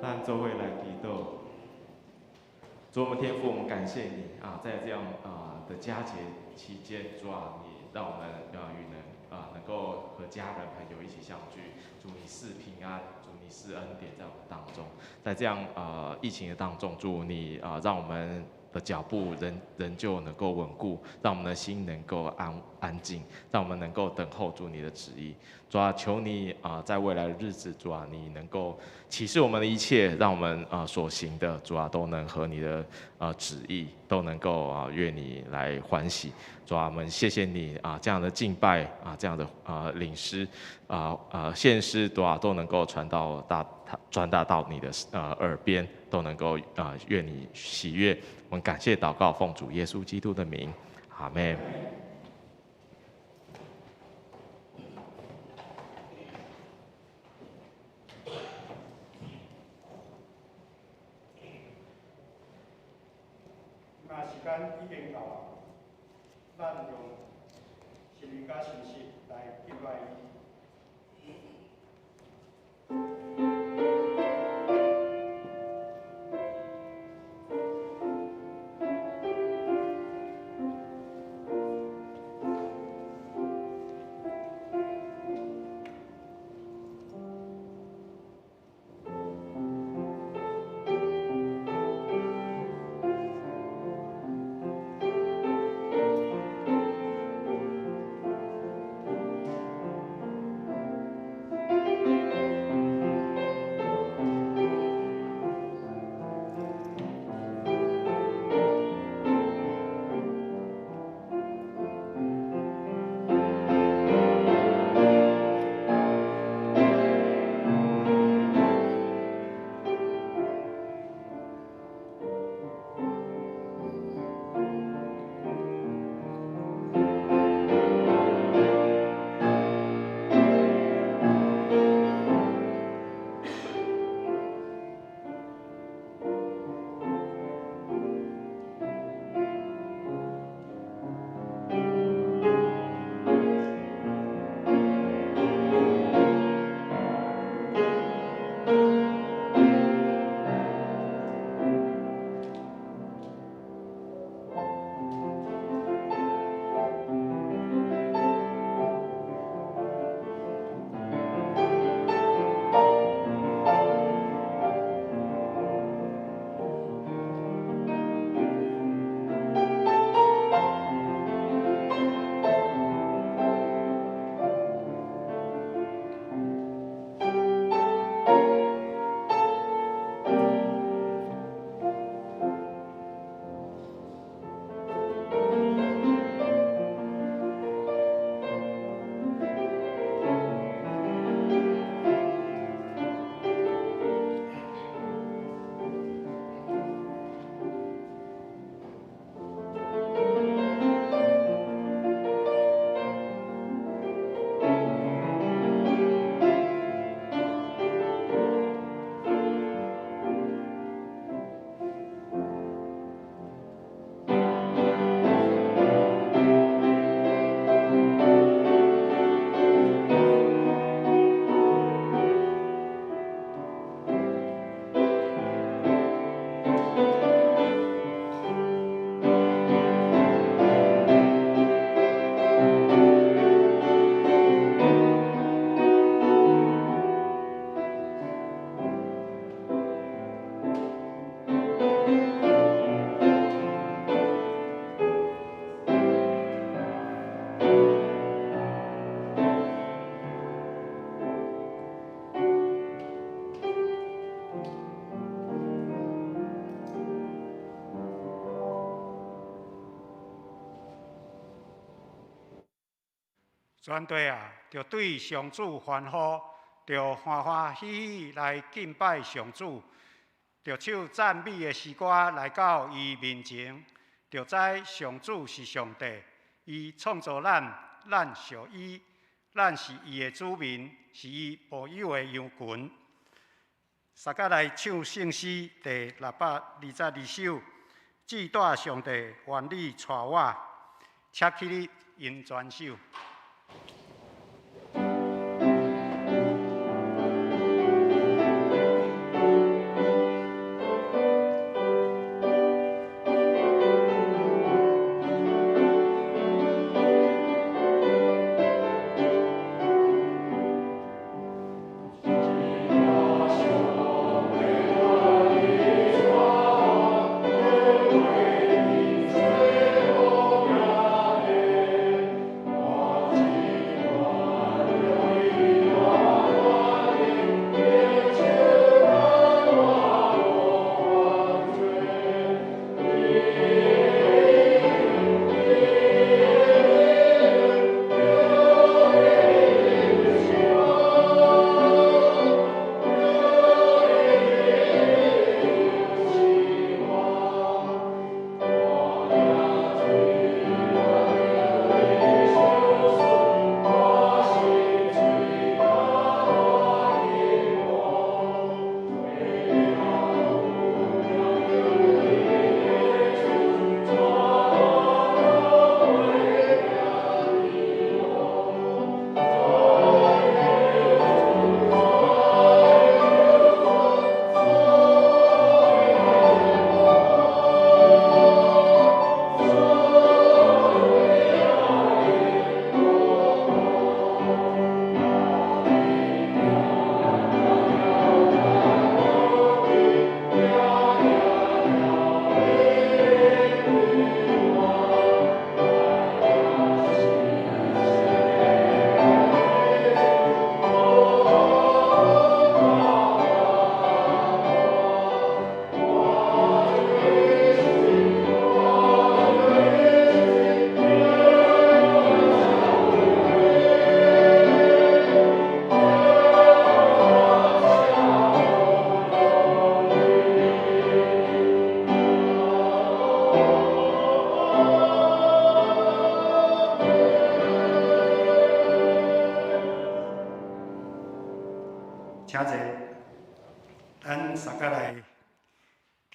咱做伙來祈禱。主，我們天父，我們感謝你啊，在這樣啊的佳節期間，主啊，你讓我們啊與能啊能夠和家人朋友一起相聚。主，你賜平安，主，你賜恩典在我們當中。在這樣啊疫情的當中，主你啊讓我們的腳步仍舊能夠穩固，讓我們的心能夠安靜，讓我們能夠等候主你的旨意。主啊，求你啊，在未來的日子，主啊，你能夠啟示我們的一切，讓我們啊所行的，主啊，都能合你的啊旨意，都能夠啊悅你來歡喜。主啊，我們謝謝你啊，這樣的敬拜啊，這樣的啊領詩啊啊獻詩，主啊，都能夠傳達到你的耳邊，都能夠啊悅你喜悅。我們感謝禱告，奉主耶穌基督的名，阿門。那時間已經到啊，咱用心靈佮誠實來敬拜伊。全地啊，著對上主歡呼，著歡歡喜喜來敬拜上主，著唱讚美的詩歌來到伊面前，著知上主是上帝，伊創造咱，咱屬伊，咱是伊的子民，是伊牧養的羊群。大家來唱聖詩第622首，至大上帝願你帶我，請起立用全首。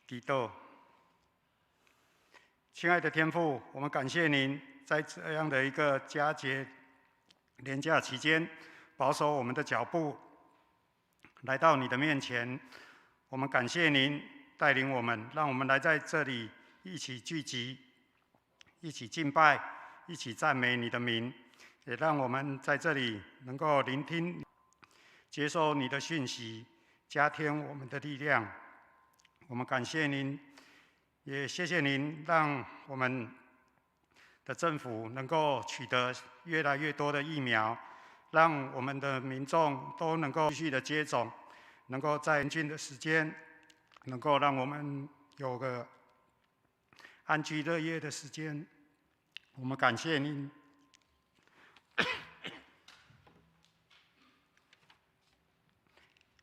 祈禱。親愛的天父，我們感謝您在這樣的一個佳節連假期間，保守我們的腳步，來到你的面前。我們感謝您帶領我們，讓我們來在這裡一起聚集，一起敬拜，一起讚美你的名，也讓我們在這裡能夠聆聽、接受你的訊息，加添我們的力量。我們感謝您，也謝謝您讓我們的政府能夠取得越來越多的疫苗，讓我們的民眾都能夠繼續的接種，能夠在嚴峻的時間，能夠讓我們有個安居樂業的時間。我們感謝您，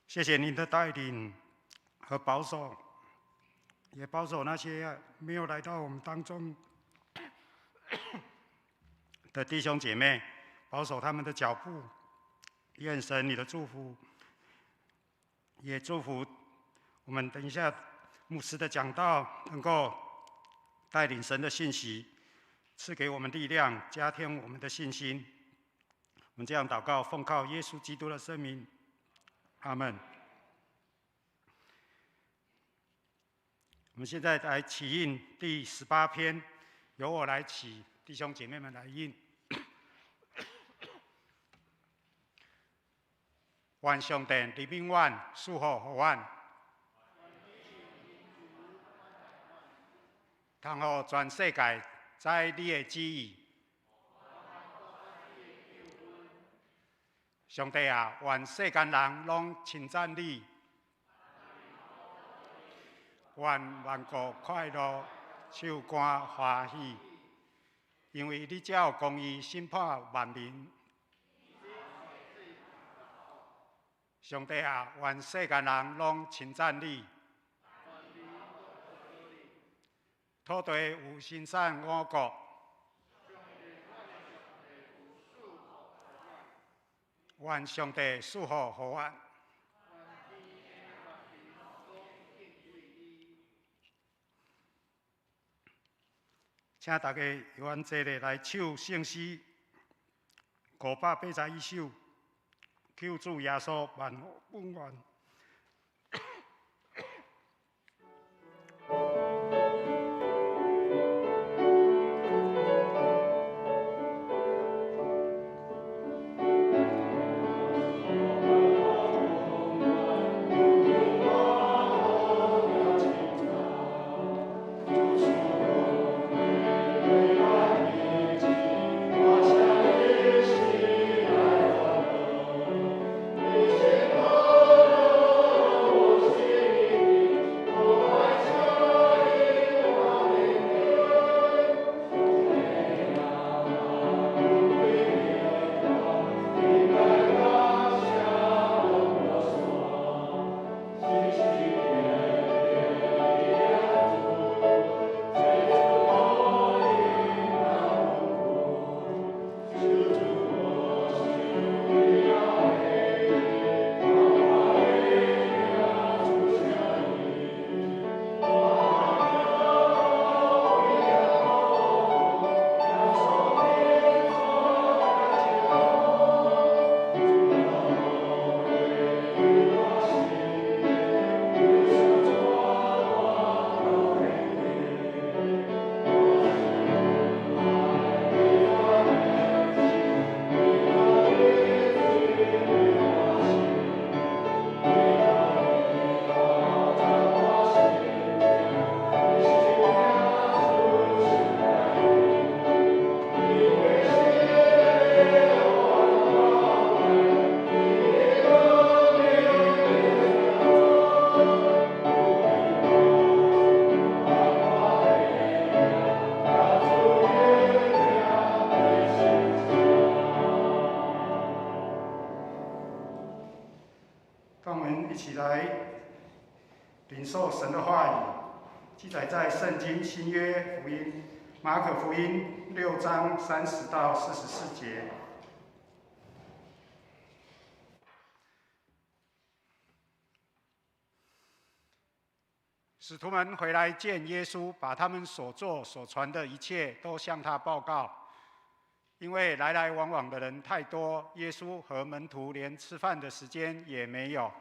謝謝您的帶領和保守，也保守那些沒有來到我們當中的弟兄姐妹，保守他們的腳步。願神你的祝福，也祝福我們等一下牧師的講道，能夠帶領神的信息，賜給我們力量，加添我們的信心。我們這樣禱告，奉靠耶穌基督的聖名，阿門。我們現在來啟應第18篇，由我來啟，弟兄姐妹們來應。願上帝佇永遠賜福予阮，通予全世界知你的旨意。上帝啊，願世間人攏稱讚你，願萬國快樂，唱歌歡喜，因為你照公義審判萬民。上帝啊，願世間人攏稱讚你。土地有生產五穀，願上帝賜福予阮。請大家由阮齊咧來唱聖詩581首，救主耶穌萬福本願。讓我們一起來領受神的話語，記載在聖經新約福音馬可福音6章30到44節。使徒們回來見耶穌，把他們所做所傳的一切都向他報告。因為來來往往的人太多，耶穌和門徒連吃飯的時間也沒有，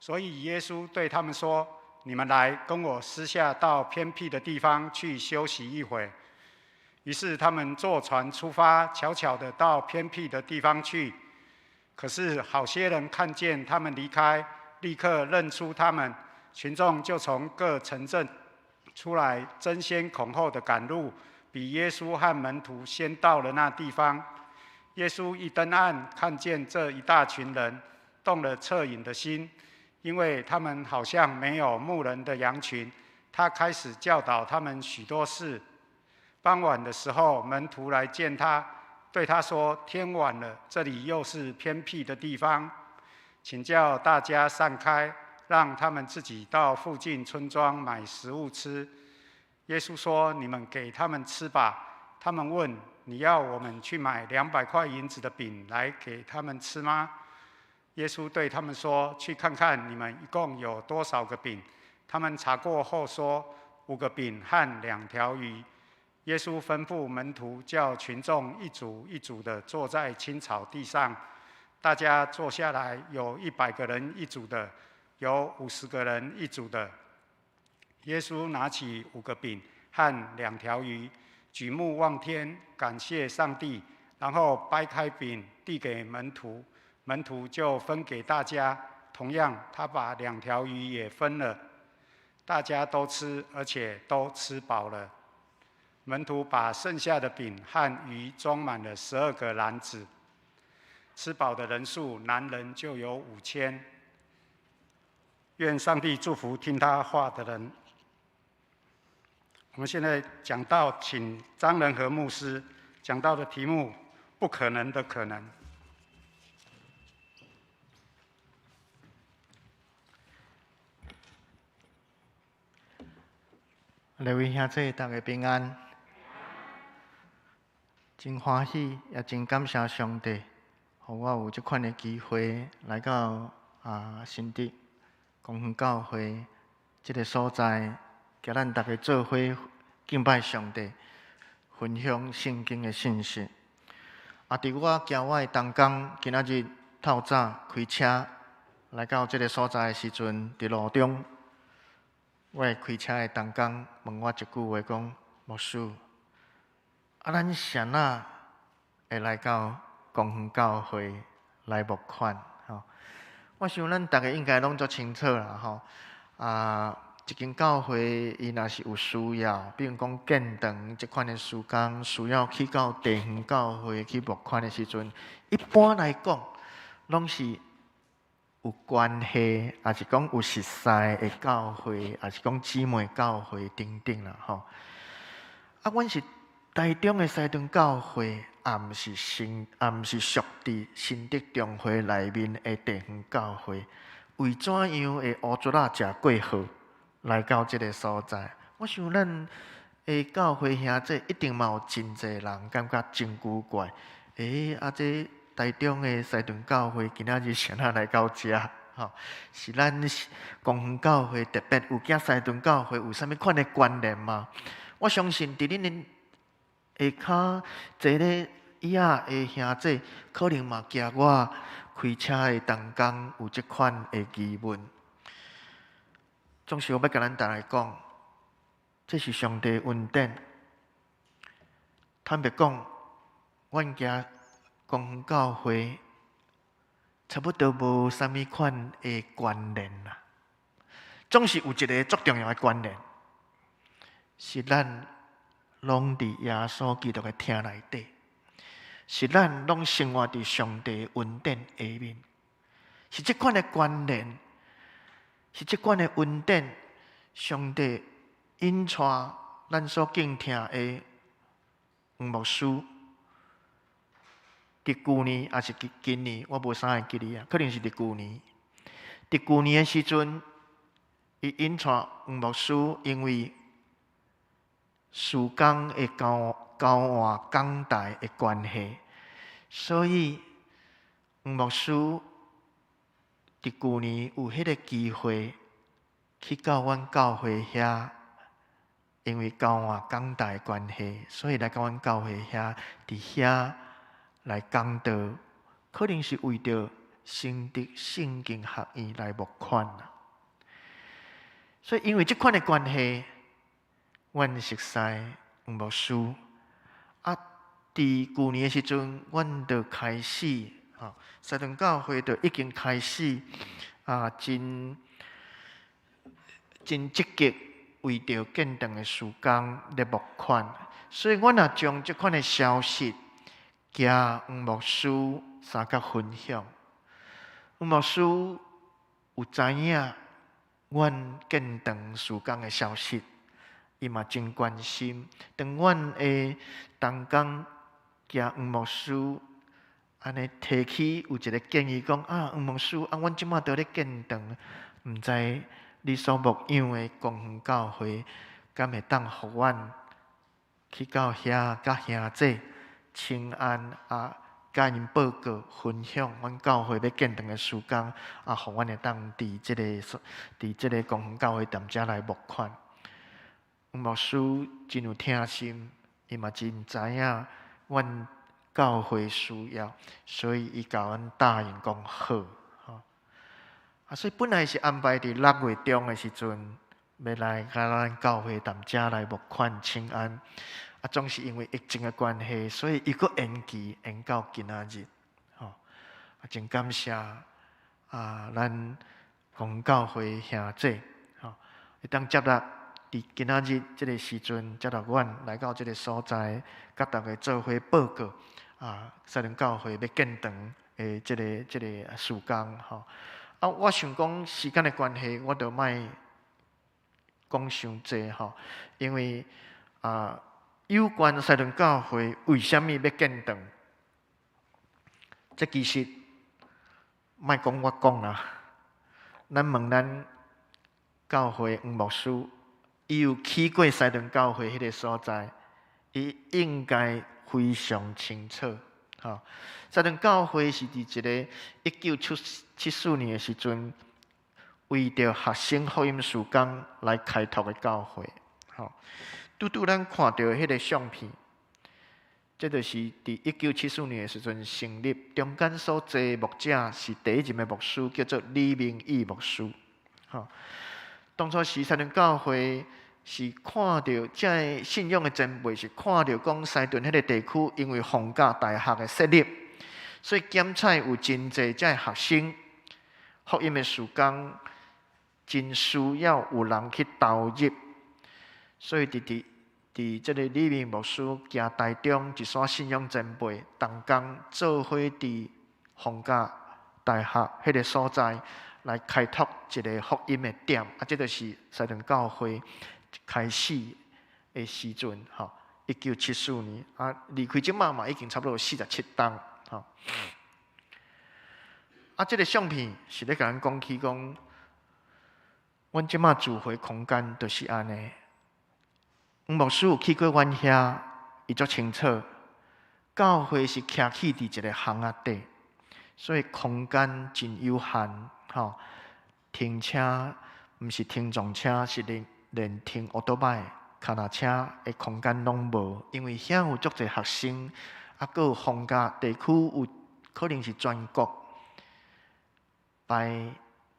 所以耶穌對他們說：“你們來跟我私下到偏僻的地方去休息一會。”於是他們坐船出發，悄悄地到偏僻的地方去。可是好些人看見他們離開，立刻認出他們，群眾就從各城鎮出來，爭先恐後的趕路，比耶穌和門徒先到了那地方。耶穌一登岸，看見這一大群人，動了惻隱的心，因為他們好像沒有牧人的羊群。他開始教導他們許多事。傍晚的時候，門徒來見他，對他說：“天晚了，這裡又是偏僻的地方，請叫大家散開，讓他們自己到附近村莊買食物吃。”耶穌說：“你們給他們吃吧。”他們問：“你要我們去買200塊銀子的餅來給他們吃嗎？”耶穌對他們說：“去看看你們一共有多少個餅。”他們查過後說：“五個餅和兩條魚。”耶穌吩咐門徒叫群眾一組一組的坐在青草地上，大家坐下來，有100個人一組的，有50個人一組的。耶穌拿起五個餅和兩條魚，舉目望天，感謝上帝，然後掰開餅遞給門徒，門徒就分給大家。同樣，他把兩條魚也分了，大家都吃，而且都吃飽了。門徒把剩下的餅和魚裝滿了12個籃子。吃飽的人數，男人就有5000。願上帝祝福聽他話的人。我們現在講道，請張仁和牧師講道的題目：不可能的可能。各位兄弟，大家平安。真歡喜，也真感謝上帝，予我有這款的機會來到新竹公園教會這个所在，共咱大家做伙敬拜上帝，分享聖經的信息。佇我行我的同工今仔日透早開車來到這个所在的時陣，佇路中，我的開車的同工問我一句話，講：牧師，咱是按怎會來到公園教會來募款？吼，我想咱逐个應該攏足清楚啦，吼。一間教會伊若是有需要，比如講建堂這款的事工，需要去到地方教會去募款的時陣，一般來講，攏是有關係，抑是講有熟似的教會，抑是講姊妹教會等等啦，吼。阮是台中的西屯教會，也毋是新，也毋是屬佇新竹中會內面的地方教會，為怎樣會烏卒仔食過河來到這个所在？我想咱的教會兄弟一定嘛有真濟人感覺真古怪。欸，這台中的西屯教會今仔日是按怎來到遮？吼，是咱公園教會特別有佮西屯教會有啥物款的關聯嗎？我相信佇恁的下跤坐咧椅仔的兄弟，可能嘛驚我開車的同工有這款的疑問。總是我欲共咱逐家講，這是上帝恩典。坦白講，阮行公園教會差不多無啥物款的關聯啦。總是有一个足重要的關聯，是咱攏佇耶穌基督的疼內底，是咱攏生活佇上帝恩典下面，是這款的關聯，是這款的恩典，上帝引帶咱所敬疼的黃牧師，佇舊年抑是今年，我無啥會記得啊，可能是佇舊年。佇舊年的時陣，伊引帶黃牧師，因為事工的交交換講台的關係，所以黃牧師佇舊年有彼个機會，去到阮教會遐，因為交換講台關係，所以來到阮教會遐，佇遐來講道，可能是為著新竹聖經學院來募款。所以因為這款的關係，阮熟似黃牧師。啊，佇舊年的時陣，阮就開始，吼，西屯教會就已經開始啊，真真積極為著建堂的事工咧募款。所以，阮也將這款的消息，共黃牧師相佮分享。黃牧師有知影阮建堂事工的消息，伊嘛真關心。當阮的同工共黃牧師按呢提起有一个建議，講啊，黃牧師啊，阮這馬佇咧建堂，毋知你所牧養的公園教會，敢會當予阮去到遐佮兄姐請安啊，佮𪜶報告分享阮教會欲建堂的事工，啊，予阮會當佇這個公園教會踮遮來募款。黃牧師真有疼心，伊嘛真知影阮教會需要，所以伊共阮答應講好。吼，啊，所以本來是安排佇6月中的時陣，欲來共咱教會踮遮來募款請安。啊，總是因為疫情的關係，所以伊閣延期延到今仔日。吼，啊，真感謝啊，咱公教會兄姐，吼，會當接納佇今仔日這个時陣，接納阮來到這个所在，佮大家做伙報告啊，西屯教會欲建堂的這个事工吼。啊，我想講時間的關係，我就莫講傷濟吼，因為啊，有關西屯教會為啥物欲建堂，這其實莫講我講啦，咱問咱教會黃牧師，伊有去過西屯教會彼个所在，伊應該非常清楚。吼，西屯教會是佇一个1974年的時陣，為著學生福音事工來開拓的教會。吼，拄拄咱看著彼个相片，這就是佇1974年的時陣成立，中間所坐牧者是第一任的牧師，叫做李明義牧師。吼，當初時西屯教會是看著這个信仰的前輩是看著講西屯彼个地區，因為逢甲大學的設立，所以檢採有真濟這个學生福音的事工，真需要有人去投入，所以佇佇佇這个李明牧師行台中一徙信仰前輩同工做伙佇逢甲大學彼个所在來開拓一个福音的點，啊，這就是西屯教會開始的時陣，吼，1974年，啊，離開這馬嘛已經差不多47冬，吼。啊，這个相片是咧共咱講起講，阮這馬聚會空間就是按呢。黃牧師有去過阮遐，伊足清楚。教會是徛起佇一个巷仔底，所以空間真有限，吼。停車毋是停重車，是連停歐多擺、跤踏車的空間攏無，因為遐有足濟學生，啊，閣有逢甲地區有可能是全國排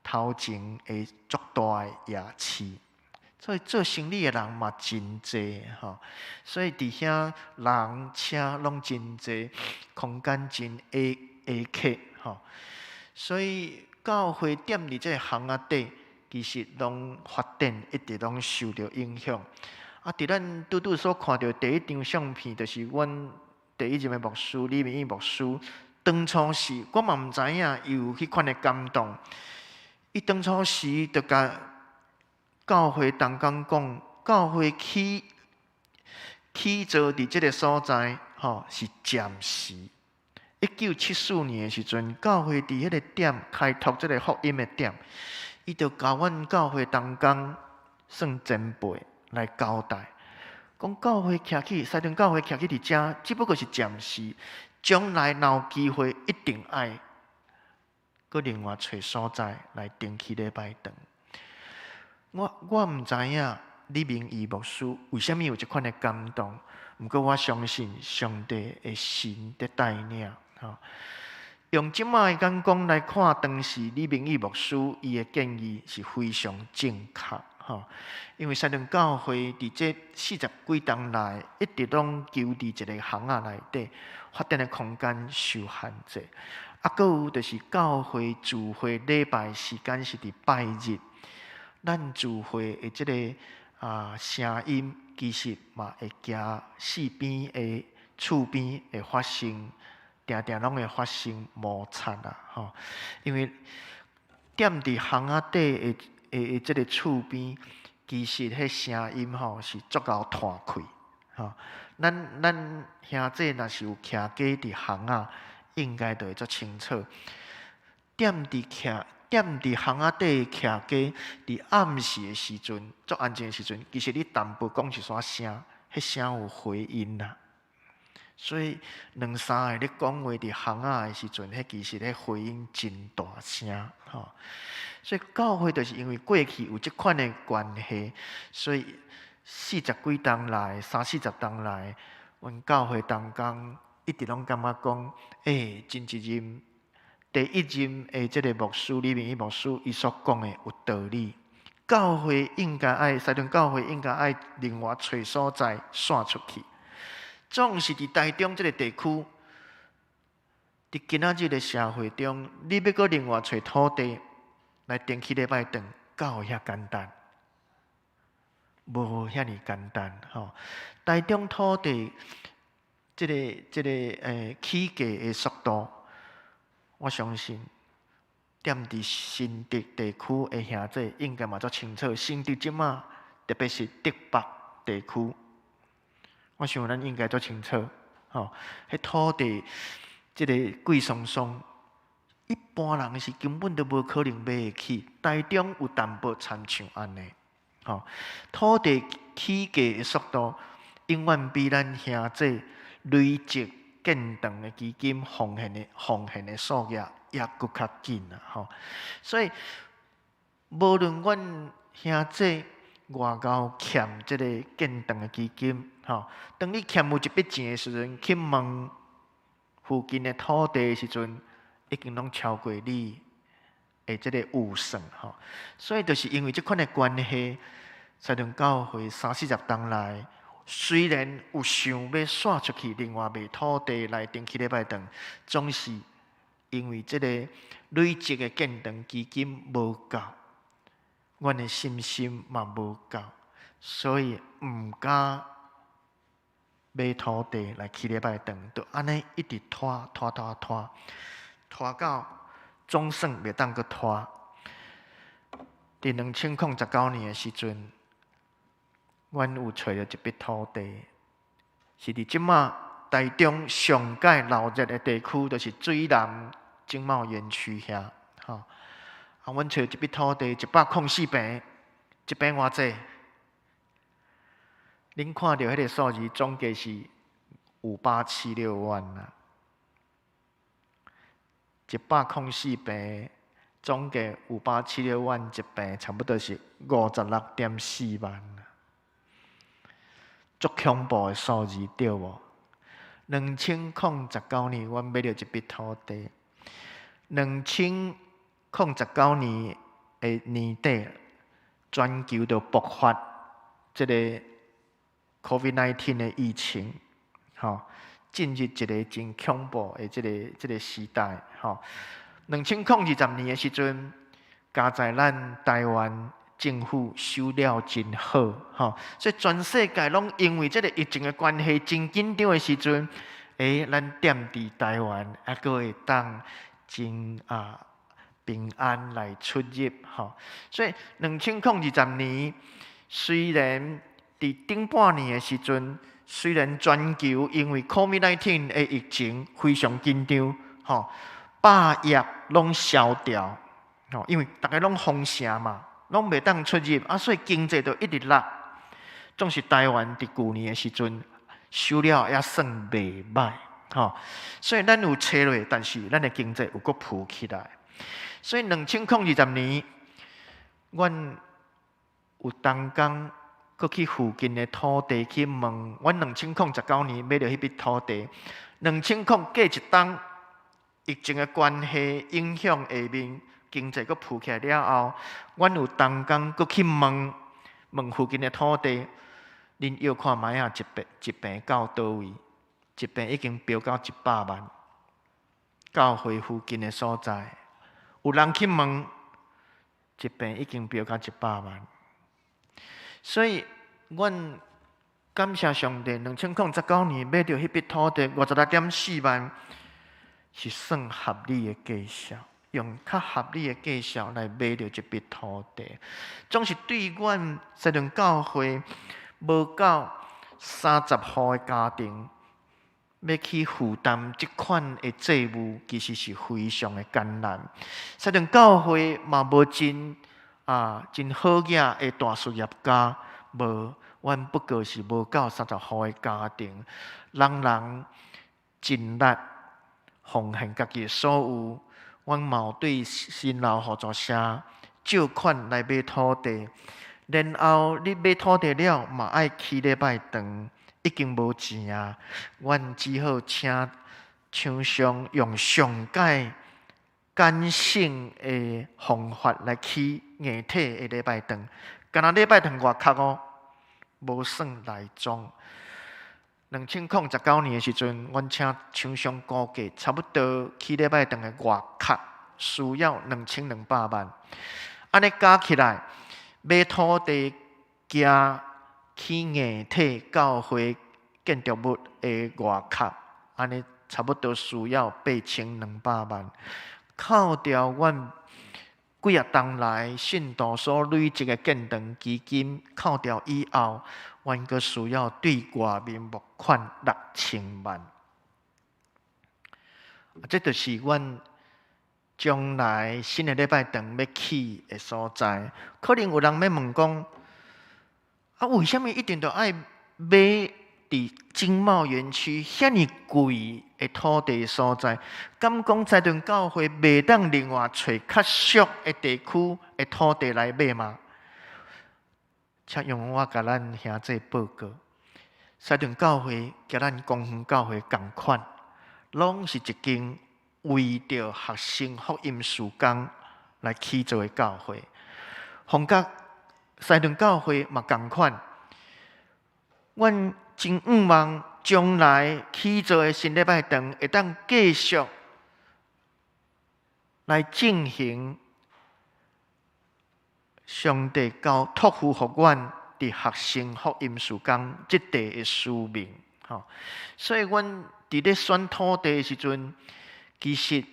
頭前的足大的夜市，所以做生意的人嘛真濟吼，所以佇遐人車攏真濟，空間真狹狹窄吼，所以教會踮佇這个巷仔底，其實攏發展一直攏受著影響。啊，佇咱拄拄所看著第一張相片，就是阮第一任的牧師李明義牧師。當初時，我嘛毋知影伊有彼款的感動。伊當初時就共教會同工講，教會起起造佇這个所在，吼是暫時。1974年的時陣，教會佇彼个點開拓這个福音的點，伊就共阮教會同工算前輩來交代，講教會徛起，西屯教會徛起佇遮，只不過是暫時，將來若有機會，一定愛閣另外揣所在來重起禮拜堂。我毋知影李明義牧師為啥物有這款的感動，毋過我相信上帝的神佇帶領。吼，用這擺的眼光來看，當時李明義牧師伊的建議是非常正確。吼，因為西屯教會佇這四十幾冬來，一直攏勼佇一个巷仔內底，發展的空間受限制。啊，閣有就是教會聚會禮拜時間是佇拜日，咱聚會的這个聲音，其實嘛會驚四邊的厝邊會發生，定定攏會發生摩擦啊！吼，因為踮佇巷仔底的這个厝邊，其實彼聲音吼是足𠢕傳開，吼。咱兄姊若是有徛家佇巷仔，應該就會足清楚。踮佇巷仔底徛家，佇暗時的時陣，足安靜的時陣，其實你淡薄講一煞聲，彼聲有回音啦。所以兩三个咧講話佇巷仔的時陣，彼其實彼回音真大聲，吼。所以教會就是因為過去有這款的關係，所以四十幾冬來，三四十冬來，阮教會同工一直攏感覺講，欸，前一任、第一任的這个牧師李明義牧師，伊所講的有道理。教會應該愛，西屯教會應該愛另外揣所在徙出去。總是佇台中這个地區，佇今仔日的社會中，你欲閣另外揣土地來定起禮拜堂，敢有遐簡單？無遐爾簡單吼。台中土地這个起價的速度，我相信踮佇新竹地區的兄姊應該嘛足清楚。新竹這馬特別是竹北地區，我想咱應該足清楚，吼。彼土地這个貴桑桑，一般人是根本都無可能買會起。台中有淡薄親像按呢，吼，土地起價的速度，永遠比咱兄姊累積建堂的基金奉獻的數額猶閣較緊啊！吼，所以無論阮兄姊偌𠢕欠這个建堂的基金，吼，當你欠有一筆錢的時陣，去問附近的土地的時陣，已經攏超過你的這个預算，吼。所以就是因為這款的關係，西屯教會三四十冬來，雖然有想欲徙出去，另外買土地來定起禮拜堂，總是因為這个累積的建堂基金無夠，阮的信心嘛無夠，所以毋敢買土地來起禮拜堂，就按呢一直拖拖拖拖，拖到總算袂當閣拖。佇2019年的時陣，阮有揣著一筆土地，是佇這馬台中上蓋鬧熱的地區，就是水南經貿園區遐，吼。啊，阮揣一筆土地，104坪，一坪偌濟？恁看著彼个數字，總計是5876萬啊！104坪，總計五八七六萬一坪，差不多是56.4萬啊！足恐怖的數字對無？2019年，阮買著一筆土地。2019年的年底，全球就爆發這个 COVID-19 的疫情，吼，進入一个真恐怖的這个時代，吼。2020年的時陣，佳哉咱台灣政府守了真好，吼，所以全世界攏因為這个疫情的關係，真緊張的時陣，欸，咱踮佇台灣猶閣會當真平安來出入，吼。所以2020年，雖然佇頂半年的時陣，雖然全球因為 COVID-19 的疫情非常緊張，吼，百業攏蕭條，吼，因為逐家攏封城嘛，攏袂當出入，啊，所以經濟就一直落。總是台灣佇舊年的時陣守了猶算袂䆀，吼，所以咱有衰落，但是咱的經濟有閣浮起來。所以2020年，阮有同工閣去附近的土地去問，阮2019年買著彼筆土地，兩千空過一冬，疫情的關係影響下面經濟閣浮起來了後，阮有同工閣去問問附近的土地，恁臆看覓仔，一坪一坪到佗位？一坪已經飆到100萬。教會附近的所在，有人去問，一坪已經飆到一百萬。所以，阮感謝上帝，2019年買著彼筆土地56.4萬，是算合理的價數，用較合理的價數來買著這筆土地，總是對阮西屯教會無夠30戶的家庭，欲去負擔這款的債務，其實是非常的艱難。西屯教會嘛無真好額的大事業家，無，阮不過是無夠30戶的家庭，人人盡力奉獻家己的所有，阮嘛有對新老合作社借款來買土地，然後你買土地了，嘛愛起禮拜堂，已經無錢啊，阮只好請廠商用上蓋簡省的方法來起硬體的禮拜堂，干焦禮拜堂外殼哦，無算內裝。2019年的時陣，阮請廠商估價，差不多起禮拜堂的外殼需要2200萬。按呢加起來，買土地加起硬體教會建築物的外殼，按呢差不多需要8200萬。扣掉阮幾仔冬來信徒所累積的建堂基金，扣掉以後，阮閣需要對外面募款6000萬。這就是阮將來新的禮拜堂欲起的所在。可能有人欲問講：啊，為啥物一定著愛買佇經貿園區遐爾貴的土地所在？敢講西屯教會袂當另外揣較俗的地區的土地來買嗎？請容我共咱兄弟報告，西屯教會佮咱公園教會仝款，攏是一間為著學生福音事工來起造的教會。逢甲西屯教會嘛仝款，阮真向望將來起造的新禮拜堂會當繼續來進行上帝交託付予阮佇學生福音事工這塊的使命，吼。所以，阮佇咧選土地的時陣，其實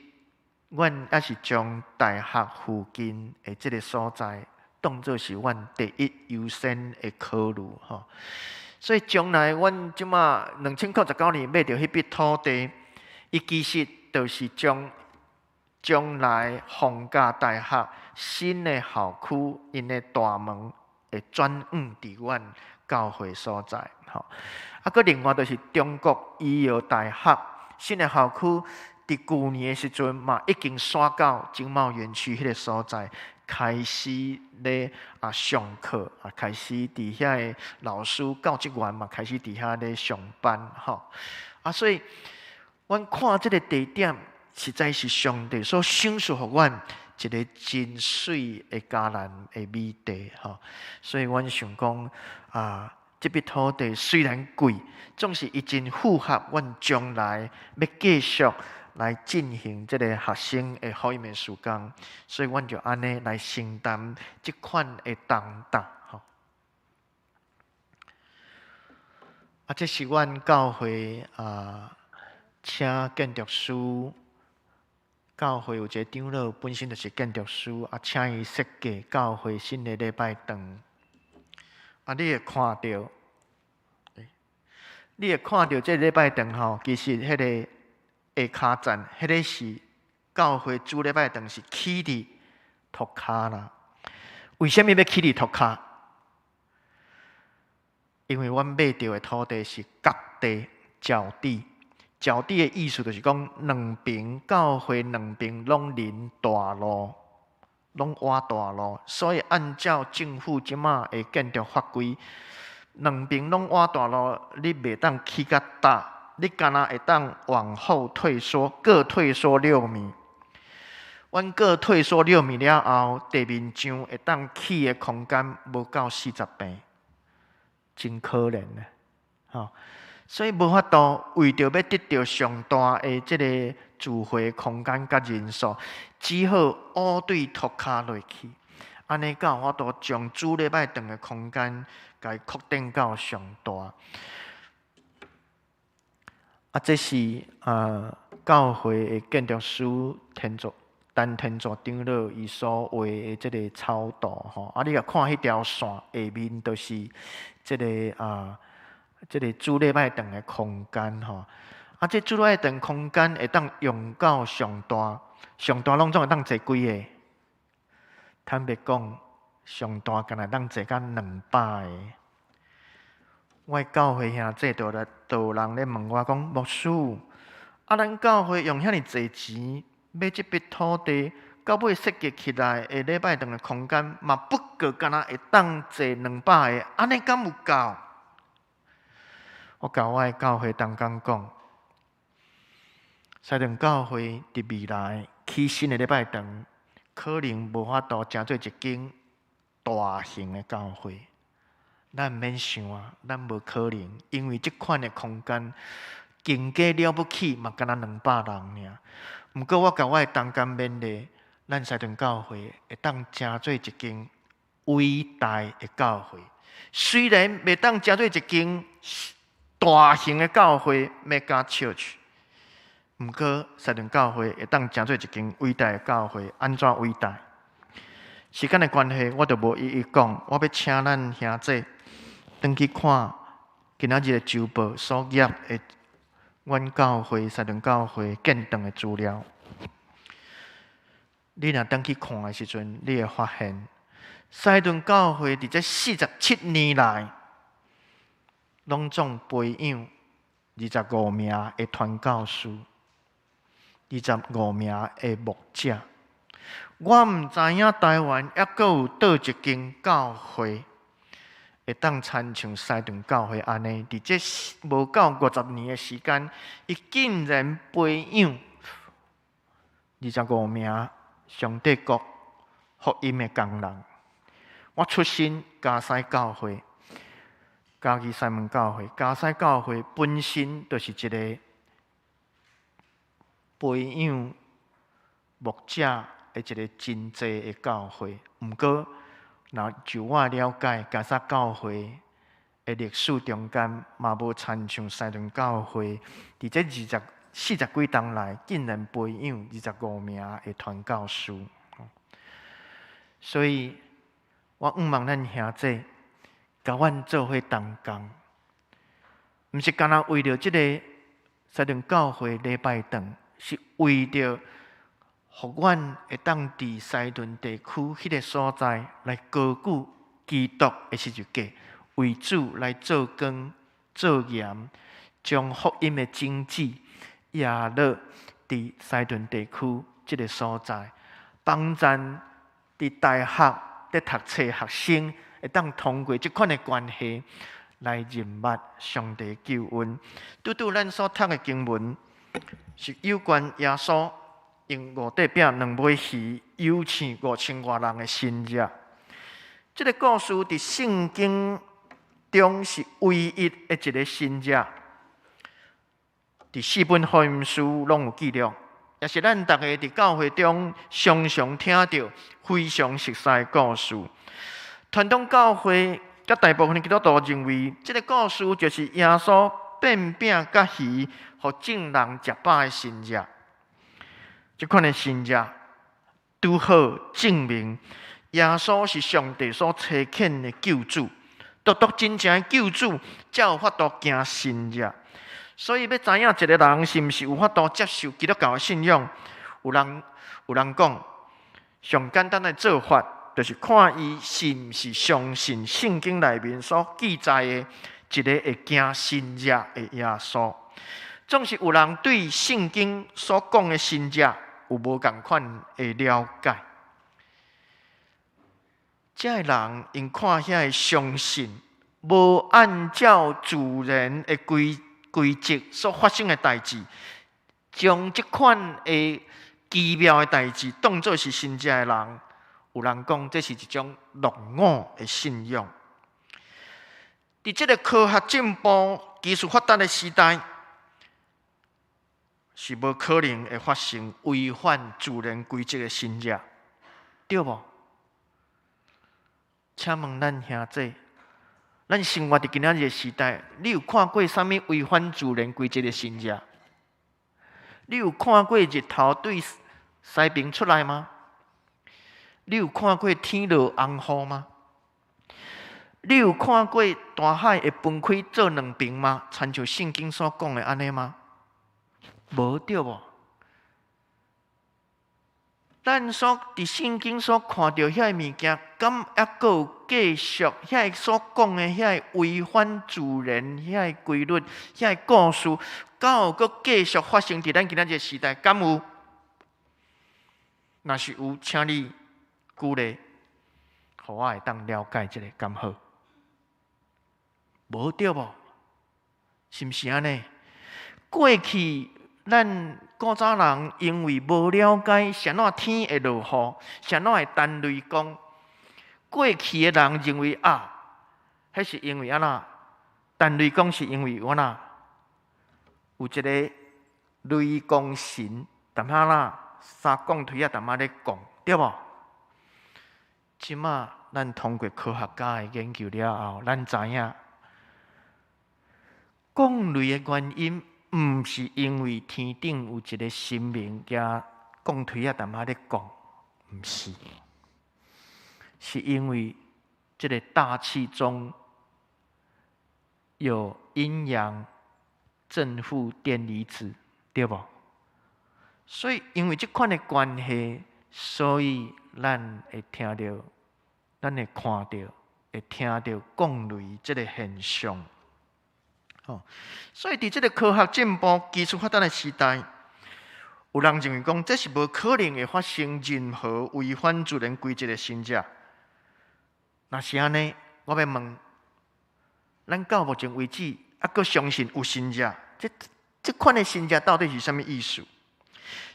阮也是將大學附近的這个所在當做是阮第一優先的考慮，吼。所以將來阮這馬2019年買著彼筆土地，伊其實就是將將來逢甲大學新的校區，𪜶的大門會轉往佇阮教會所在，吼。啊，閣另外就是中國醫藥大學新的校區，佇舊年的時陣嘛，已經徙到經貿園區彼个所在，開始咧上課啊，開始佇遐的老師教職員嘛，開始佇遐咧上班，吼。啊，所以阮看這个地點，實在是上帝所賞賜予阮一个真媠的迦南的美地，吼。所以阮想講啊，這筆土地雖然貴，總是伊真符合阮將來欲繼續來進行這个學生的福音的事工，所以阮就按呢來承擔這款的重擔，吼。啊，這是阮教會啊，請建築師。教會有一个長老，本身就是建築師，啊，請伊設計教會新的禮拜堂。啊，你會看著這禮拜堂吼，其實彼个下跤層，彼个是教會主禮拜堂是起佇塗跤啦。為啥物欲起佇塗跤？因為阮買著的土地是角地、角地。角地的意思就是講，兩爿教會兩爿攏鄰大路，攏倚大路，所以按照政府這馬的建築法規，兩邊攏倚大路，你袂當起較大，你干焦會當往後退縮，各退縮六米。阮各退縮六米了後，地面上會當起的空間無夠40坪，真可憐啊！吼，所以無法度為著欲得著上大的這个聚會空間佮人數，只好烏對塗跤落去，按呢才有法度將主禮拜堂的空間共伊擴展到上大。啊，這是教會的建築師天作陳天作長老伊所畫的這个草圖吼。啊，你若看彼條線下面，就是這个啊，這个主禮拜堂的空間吼。啊，這主禮拜堂空間會當用到上大，上大攏總會當坐幾个？坦白講，上大干焦會當坐甲200个。我教會兄弟就來，就有人咧問我講：牧師，啊，咱教會用遐爾濟錢買這筆土地，到尾設計起來的禮拜堂的空間嘛，不過干焦會當坐200個，按呢敢有夠？我共我的教會同工講，西頓教會佇未來起新的禮拜堂，可能無法度成做一間大型的教會。咱毋免想啊，咱無可能，因為這款的空間，經過了不起嘛，干焦200人爾。毋過我共我的同工勉勵，咱西頓教會會當成做一間偉大的教會。雖然袂當成做一間大型的教會（mega church），毋過西頓教會會當成做一間偉大的教會。按怎偉大？時間的關係，我就無一一講。我欲請咱兄弟轉去看今仔日的週報所頁的阮教會西頓教會建堂的資料。你若轉去看的時陣，你會發現西頓教會佇這47年來，攏總培養二十五名的傳教士，二十五名的牧者。我毋知影台灣猶閣有佗一間教會會當親像西頓教會按呢，佇這無夠50年的時間，伊竟然培養二十五名上帝國福音的工人。我出身嘉西教會，嘉義西門教會，嘉西教會本身就是一个培養牧者的一个真濟的教會。毋過，若就我了解，嘉西教會的歷史中間，嘛無親像西頓教會，佇這40幾冬來，竟然培養二十五名的傳教士。所以，我向望咱兄弟，共阮做伙同工，毋是干焦為著這个西頓教會禮拜堂，是為著予阮會當佇西頓地區彼个所在來高舉基督的十字架，為主來做光做鹽，將福音的種子壓落佇西頓地區這个所在，幫贊佇大學佇讀冊學生會當通過這款的關係來認捌上帝救恩。拄拄咱所讀的經文是有關耶穌用五塊餅兩尾魚養飼5000外人的神蹟。這个故事佇聖經中是唯一的一个神蹟，佇四本福音書攏有記錄，也是咱逐个佇教會中常常聽著非常熟悉的故事。傳統教會佮大部分的基督徒認為，這个故事就是耶穌變餅佮魚，予眾人食飽的神蹟。這款的神蹟拄好證明耶穌是上帝所差遣的救主，獨獨真正的救主才有法度行神蹟。所以欲知影一个人是毋是有法度接受基督教的信仰，有人講，上簡單的做法就是看伊是毋是相信聖經內面所記載的一个會行神蹟的耶穌。總是有人對聖經所講的神蹟有無仝款的了解。這个人𪜶看遐个相信，無按照自然的規則所發生的代誌，將這款的奇妙的代誌當做是神蹟的人，有人講這是一種落伍的信仰。佇這个科學進步、技術發達的時代，是無可能會發生違反自然規則的神蹟，對無？請問咱兄弟，咱生活佇今仔日的時代，你有看過啥物違反自然規則的神蹟？你有看過日頭對西邊出來嗎？你有看過天落紅雨嗎？你有看過大海會分開做兩邊嗎？親像聖經所講的按呢嗎？無對無？咱所佇聖經所看著遐个物件，敢猶閣有繼續遐个所講的遐个違反自然遐个規律、遐个故事，敢有閣繼續發生佇咱今仔這个時代？敢有？若是有，請你舉例，予我會當了解一下，敢好？無對無？是毋是按呢？過去咱古早人因為無了解啥怎天會落雨，啥怎會彈雷公，過去的人認為啊，彼是因為按怎？彈雷公是因為有按怎？有一个雷公神踮遐啦，三降錘仔踮遐咧降，對無？這馬咱通過科學家的研究了後，咱知影降雷的原因，毋是因為天頂有一個神明舉降錘仔踮遐咧降，毋是，是因為這个大氣中有陰陽正負電離子，對無？所以因為這款的關係，所以咱會聽著，咱會看著，會聽著降雷這个現象。吼，所以佇這个科學進步、技術發達的時代，有人認為講這是無可能會發生任何違反自然規則的神蹟。若是按呢，我欲問，咱到目前為止，猶閣相信有神蹟？這款的神蹟到底是啥物意思？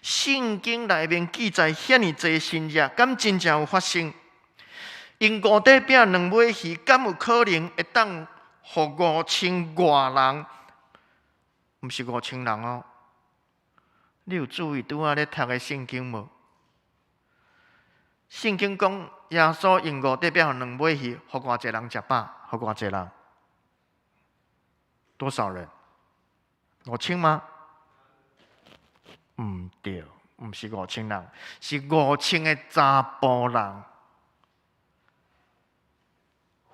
聖經內面記載遐爾濟神蹟，敢真正有發生？用五塊餅兩尾魚，敢有可能會當予五千外人？毋是五千人哦。你有注意拄仔咧讀的聖經無？聖經講耶穌用五塊餅兩尾魚，予偌濟人食飽？予偌濟人？多少人？五千嗎？毋對，毋是五千人，是五千个查埔人。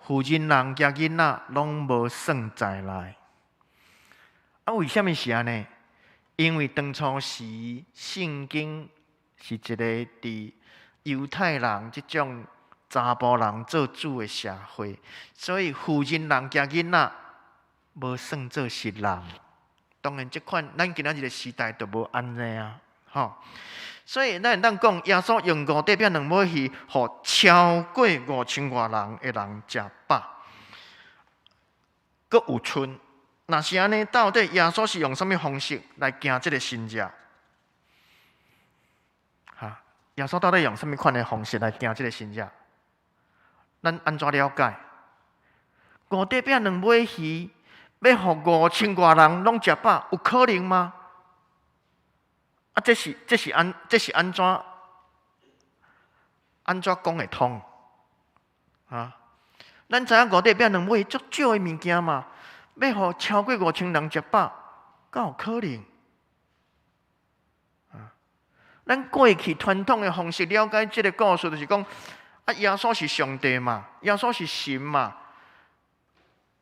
婦人人加囡仔攏無算在內。啊，為啥物是按呢？因為當初時聖經是一个佇猶太人這種查埔人做主的社會，所以婦人人加囡仔無算做是人。當然，這款咱今仔日的時代就無按呢啊，吼。所以咱會當講，耶穌用五塊餅兩尾魚，予超過五千外人的人食飽，閣有賰。若是按呢，到底耶穌是用啥物方式來行這个神蹟？哈，耶穌到底用啥物款的方式來行這个神蹟？咱按怎了解？五塊餅兩尾魚，欲予五千外人攏食飽，有可能嗎？啊，這是按怎講會通？啊，咱知影五塊餅兩尾足少的物件嘛，欲予超過五千人食飽，敢有可能？啊，咱過去傳統的方式了解這个故事，就是講啊，耶穌是上帝嘛，耶穌是神嘛，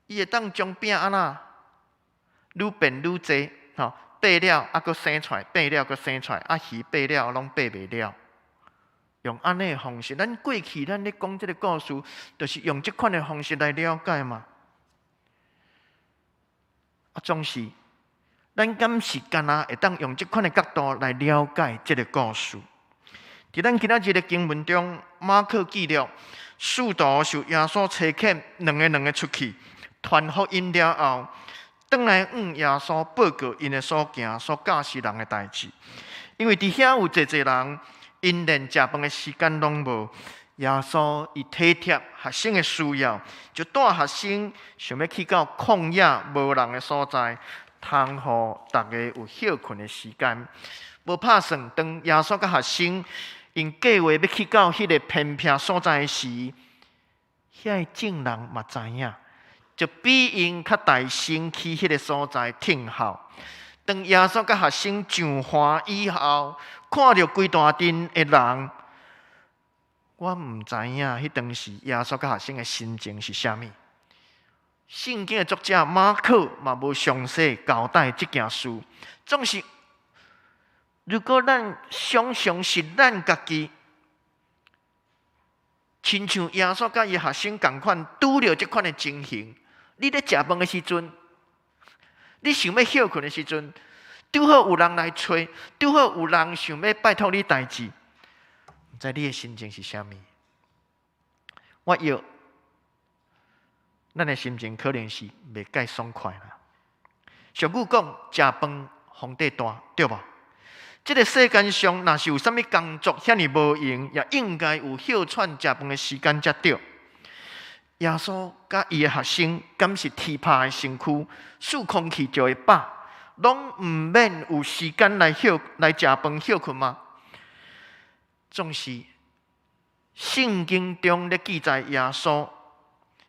伊會當將餅按怎愈變愈濟，吼，擘了啊，閣生出來，擘了閣生出來，啊魚擘了攏擘袂了。用按呢的方式，咱過去咱咧講這个故事，就是用這款的方式來了解嘛。啊，總是咱敢是干焦會當用這款的角度來了解這个故事？佇咱今仔日的經文中，馬可記錄，使徒受耶穌差遣，兩个兩个出去傳福音了後，轉來向耶穌報告𪜶的所行所教示人的代誌。因為佇遐有濟濟人，𪜶連食飯的時間攏無。耶穌伊體貼學生的需要，就帶學生想欲去到曠野無人的所在，通予逐家有歇睏的時間。無拍算，當耶穌佮學生𪜶計劃欲去到彼个偏僻所在時，遐个眾人嘛知影，就比𪜶較大先去彼个所在等候。當耶穌佮學生上岸以後，看著規大陣的人，我毋知影彼當時耶穌佮學生的心情是啥物。聖經的作者馬可嘛無詳細交代這件事。總是，如果咱想像是咱家己，親像耶穌佮伊學生仝款拄著這款的情形，你咧食飯的時陣，你想欲歇睏的時陣，拄好有人來揣，拄好有人想欲拜託你代誌，毋知你的心情是啥物？我臆咱的心情可能是袂蓋爽快啦。俗語講，食飯皇帝大，對無？這个世間上，若是有啥物工作遐爾無閒，也應該有歇喘食飯的時間才對。耶穌佮伊的學生，敢是鐵拍的身軀，繜空氣就會飽，攏毋免有時間來歇來食飯歇睏嗎？總是聖經中咧記載耶穌，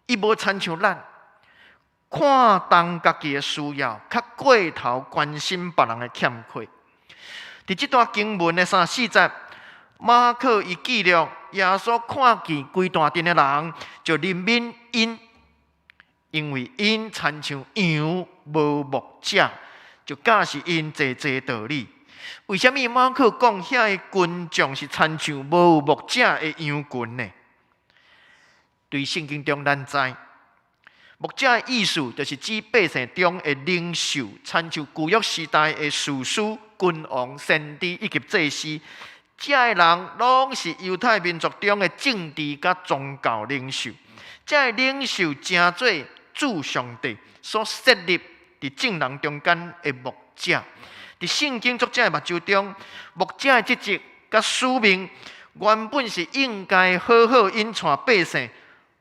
伊無親像咱，看重家己的需要，較過頭關心別人的欠缺。佇這段經文的三四節，馬可伊記錄耶穌看見規大陣的人，就憐憫𪜶，因為𪜶親像羊無牧者，就教示𪜶濟濟道理。為啥物馬可講遐个群眾是親像無牧者的羊群呢？對聖經中咱知，牧者的意思就是指百姓中的領袖，親像舊約時代的士師、君王、先知以及祭司，這个人攏是猶太民族中的政治佮宗教領袖。這个領袖成做主上帝所設立佇眾人中間的牧者。佇聖經作者的目睭中，牧者的職責佮使命，原本是應該好好引帶百姓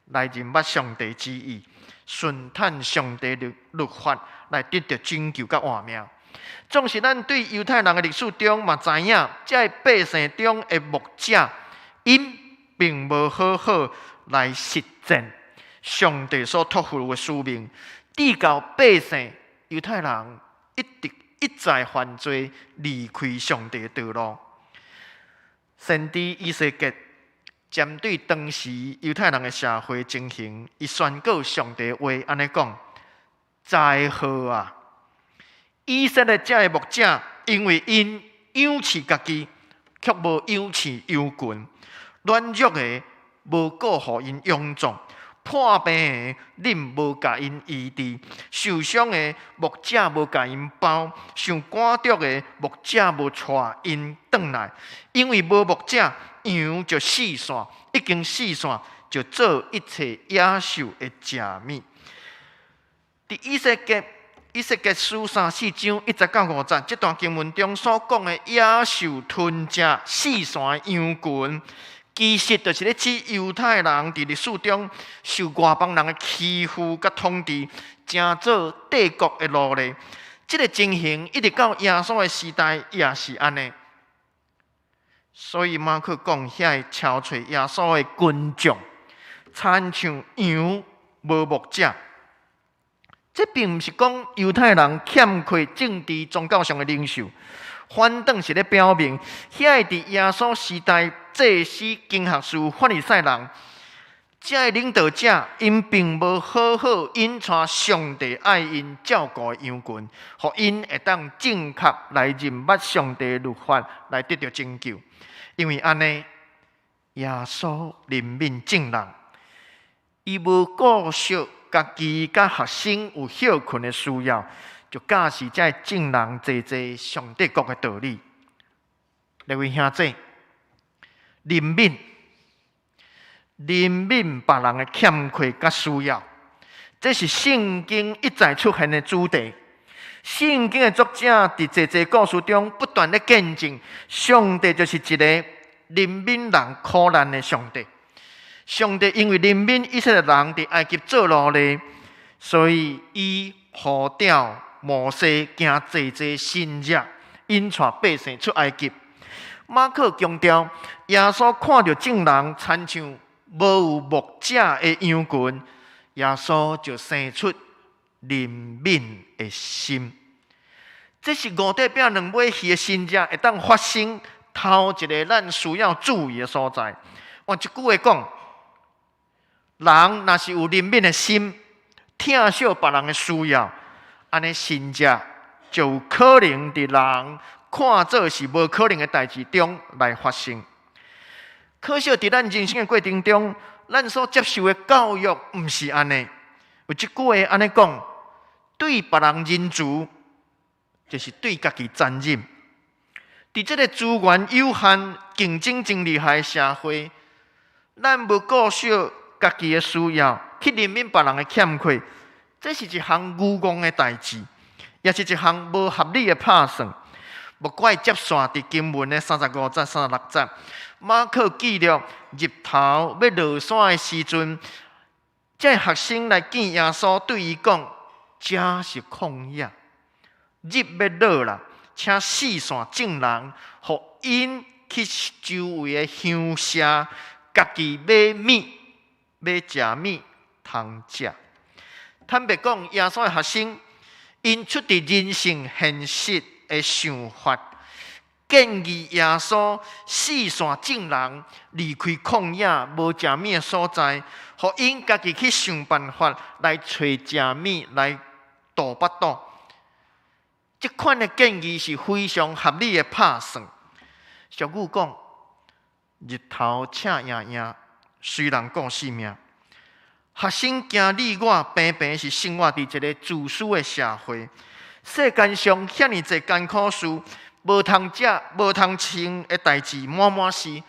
來認捌上帝旨意，順趁上帝律律法來得著拯救佮活命。總是咱對猶太人的歷史中嘛知影，這个百姓中的牧者，𪜶並無好好來實踐上帝所託付的使命，直到百姓猶太人一直一再犯罪，離開上帝的道路。先知以西結針對當時猶太人的社會情形，伊宣告上帝話按呢講：災禍啊！以色列這个牧者，因為𪜶養飼家己，卻無養飼羊群；軟弱的無顧予𪜶勇壯，破病的恁無共𪜶醫治，受傷的牧者無共𪜶包，受趕逐的牧者無帶𪜶轉來，因為無牧者，羊就四散，已經四散，就做一切野獸的食物。佇以西結以西結書34章1節到5節，這段經文中所講的野獸吞食四散的羊群，其實就是咧指猶太人佇歷史中受外邦人的欺負佮統治，成做帝國的奴隸。這个情形一直到耶穌的時代也是按呢。所以馬可講，遐个朝揣耶穌的群眾，親像羊無牧者。這並毋是講猶太人欠缺政治宗教上的領袖，反轉是咧表明，遐个佇耶穌時代祭司、經學士、法利賽人，這个領導者，𪜶並無好好引帶上帝愛𪜶照顧的羊群，予𪜶會當正確來認捌上帝律法，來得著拯救。因為按呢，耶穌憐憫眾人，伊無顧惜家己佮學生有歇睏的需要，就教示這眾人濟濟上帝國的道理。列位兄姊，憐憫，憐憫別人的欠缺佮需要，這是聖經一再出現的主題。聖經的作者佇濟濟故事中不斷咧見證，上帝就是一个憐憫人苦難的上帝。上帝因為憐憫以色列人佇埃及做奴隸，所以伊呼召摩西行濟濟神蹟，引帶百姓出埃及。馬可強調，耶穌看著眾人親像無有牧者的羊群，耶穌就生出憐憫的心。這是五塊餅兩尾魚的神蹟會當發生，頭一个咱需要注意的所在。換一句話講，人若是有憐憫的心，疼惜別人的需要，按呢神蹟就有可能佇人看做是無可能的代誌中來發生。可惜佇咱人生的過程中，咱所接受的教育毋是按呢。有一句話按呢講：對別人仁慈，就是對家己殘忍。佇這个資源有限、競爭真厲害的社會，咱無顧惜家己的需要，去憐憫別人的欠缺，這是一項愚戇的代誌，也是一項無合理的拍算。莫怪接續佇經文的35節、36節，馬可記錄日頭欲落山的時陣，這學生來見耶穌，對伊講：這是曠野，日欲落啦，請四散眾人，予𪜶去周圍的鄉社，家己買物、買食物通食。坦白講，耶穌的學生，𪜶出佇人性現實的想法，建議耶穌四散眾人離開曠野無食物的所在，予𪜶家己去想辦法來揣食物來肚腹肚。這款的建議是非常合理的拍算。俗語講，日頭赤炎炎，隨人顧性命。學生驚你我平平是生活佇一个自私的社會。世間上遐爾濟艱苦事，無通食、無通穿的代誌滿滿是，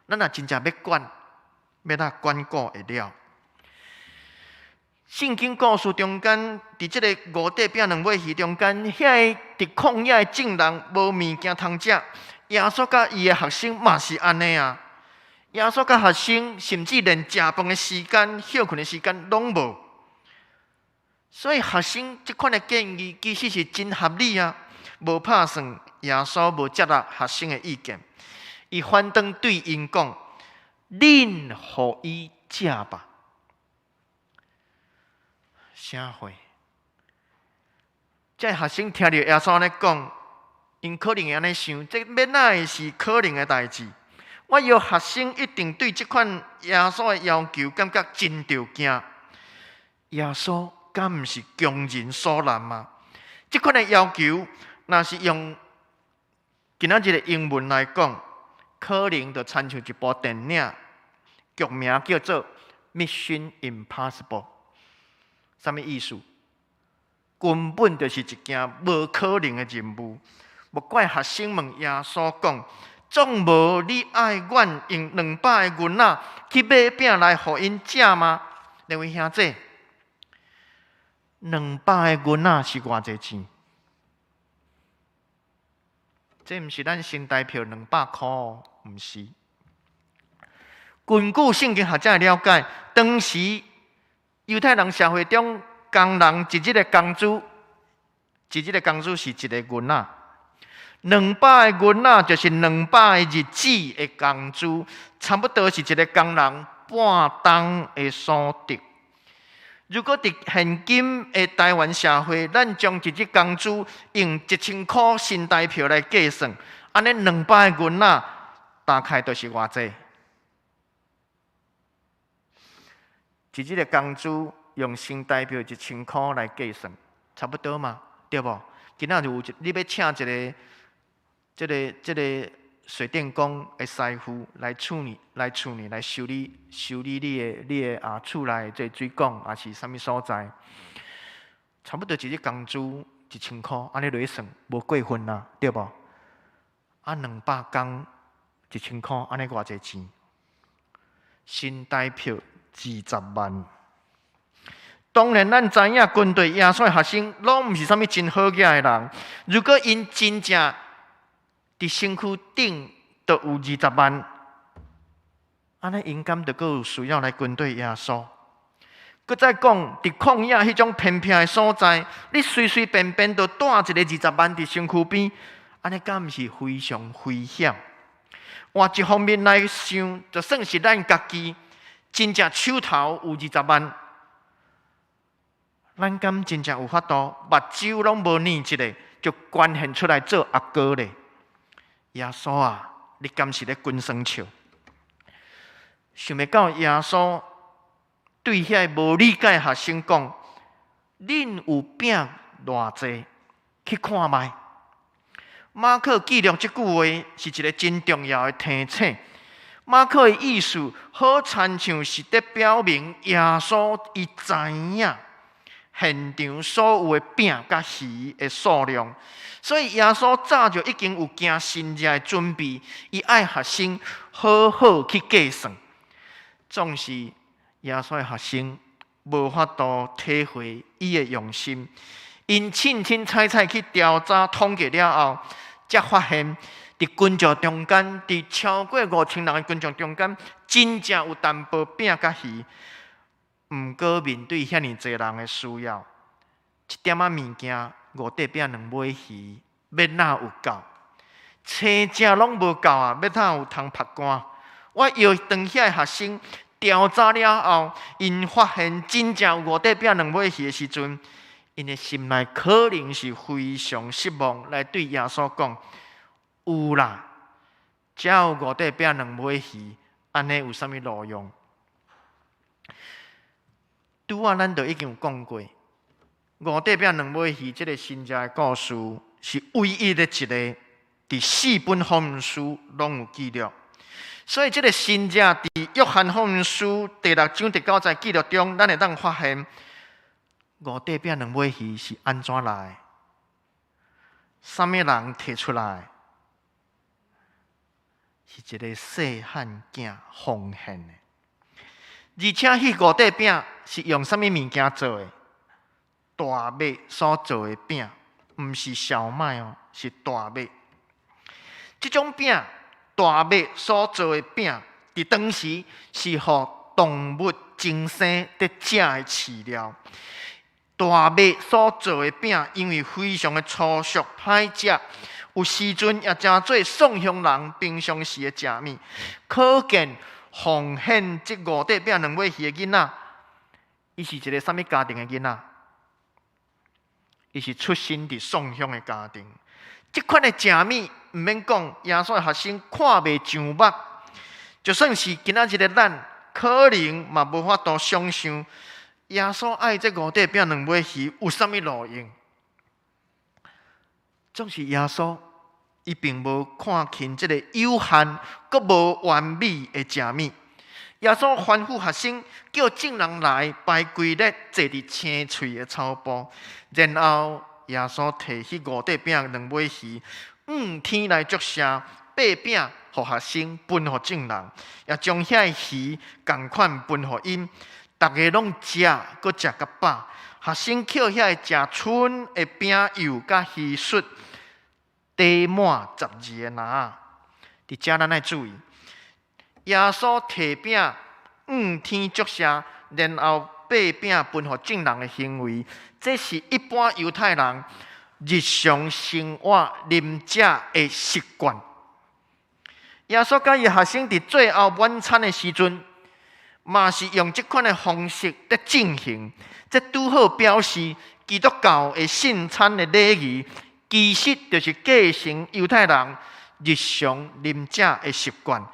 咱若真正欲管，欲怎管顧會了？聖經故事中間，佇這个五塊餅兩尾魚中間，遐个佇曠野的眾人無物件通食，耶穌佮伊的學生嘛是按呢啊。耶穌佮學生甚至連食飯的時間、歇睏的時間攏無。所以學生這款的建議其實是真合理啊，無拍算耶穌無接納學生的意見，伊反轉對𪜶講：恁予伊食吧。啥貨？這學生聽著耶穌按呢講，𪜶可能會按呢想：這欲哪會是可能的代誌？我予學生一定對這款耶穌的要求感覺真著驚。耶穌敢毋是強人所難嗎？這款的要求，若是用今仔日的英文來講，可能就親像一部電影，劇名叫做《Mission Impossible》。啥物意思？根本就是一件無可能的任務。莫怪學生問耶穌講：總無你愛阮用200個銀仔去買餅來予𪜶食嗎？兩位兄弟，兩百個銀仔是偌濟錢？這毋是咱新台票200箍哦，毋是。根據聖經學者的了解，當時猶太人社會中，工人一日的工資，一日的工資是一個銀仔。兩百個銀仔就是兩百個日子的工資，差不多是一個工人半冬的所得。如果佇現今的台灣社會，咱將一日工資用1000箍新台票來計算，按呢兩百個銀仔大概就是偌濟？一日的工資用新台票一千箍來計算，差不多嘛，對無？今仔日有一，你欲請一个這个這个水電工的師傅來厝裡，來厝裡來修理修理你的你的啊厝內這水管，抑是啥物所在，差不多一日工資一千箍，按呢落去算，無過分啦，對無？啊，200工1000箍，按呢偌濟錢？新台票20萬。當然，咱知影跟隨耶穌的學生，攏毋是啥物真好額的人。如果𪜶真正佇身軀頂都有二十萬，按呢𪜶敢著閣有需要來跟隨耶穌？閣再講，佇曠野彼種偏僻的所在，你隨隨便便就帶一个二十萬佇身軀邊，按呢敢毋是非常危險？換一方面來想，就算是咱家己真正手頭有二十萬，咱敢真正有法度目睭攏無睨一下，就捐獻出來做阿哥咧？耶穌啊，你敢是咧滾耍笑？想袂到耶穌對遐個無理解學生講：恁有餅偌濟？去看覓。馬可記錄這句話是一個真重要的提醒。馬可的意思好親像是佇表明耶穌伊知影現場所有的餅佮魚的數量，所以耶穌早就已經有行神蹟的準備，伊愛學生好好去計算。總是耶穌的學生無法度體會伊的用心，𪜶凊凊彩彩去調查統計了後，才發現佇群眾中間，佇超過5000人的群眾中間，真正有淡薄餅佮魚。毋過面對遐爾濟人的需要，一點仔物件，五塊餅兩尾魚，欲哪有夠？青食攏無夠啊！欲哪有通曝乾？我搖當遐個學生調查了後，𪜶發現真正有五塊餅兩尾魚的時陣，𪜶的心內可能是非常失望，來對耶穌講：有啦，遮有五塊餅兩尾魚，按呢有啥物路用？拄仔咱就已經有講過，五塊餅兩尾魚這个神蹟的故事是唯一的一个，佇四本福音書攏有記錄。所以這个神蹟佇約翰福音書第六章第九節記錄中，咱會當發現五塊餅兩尾魚是按怎來？啥物人提出來？是一个細漢囝奉獻的。而且，彼五塊餅是用啥物物件做的？大麥所做的餅，毋是小麥哦，是大麥。這種餅，大麥所做的餅，佇當時是予動物增生佇食的飼料。大麥所做的餅，因為非常的粗俗歹食，有時陣也成做宋鄉人平常時的食物。可見奉獻這五塊餅兩尾魚的囡仔，伊是一个啥物家庭的囡仔？伊是出身佇宋鄉的家庭。這款的食物，毋免講，耶穌的學生看袂上目，就算是今仔日的咱，可能嘛無法度想象耶穌愛這五塊餅兩尾魚有啥物路用。總是耶穌，伊並無看輕這个有限、閣無完美的食物。耶穌吩咐學生叫眾人來排規列坐佇青翠的草埔，然後耶穌提彼五塊餅兩尾魚，向天來祝謝，擘餅予學生分予眾人，也將遐个魚仝款分予𪜶，逐个攏食，閣食較飽。學生抾遐个食賰的餅幼佮魚屑，填滿12個籃。佇遮咱愛注意，耶穌提餅向天祝謝，然後擘餅分予眾人的行為，這是一般猶太人日常生活啉食的習慣。耶穌佮伊學生佇最後晚餐的時陣，嘛是用這款的方式佇進行。這拄好表示基督教的聖餐的禮儀，其實就是繼承猶太人日常啉食的習慣。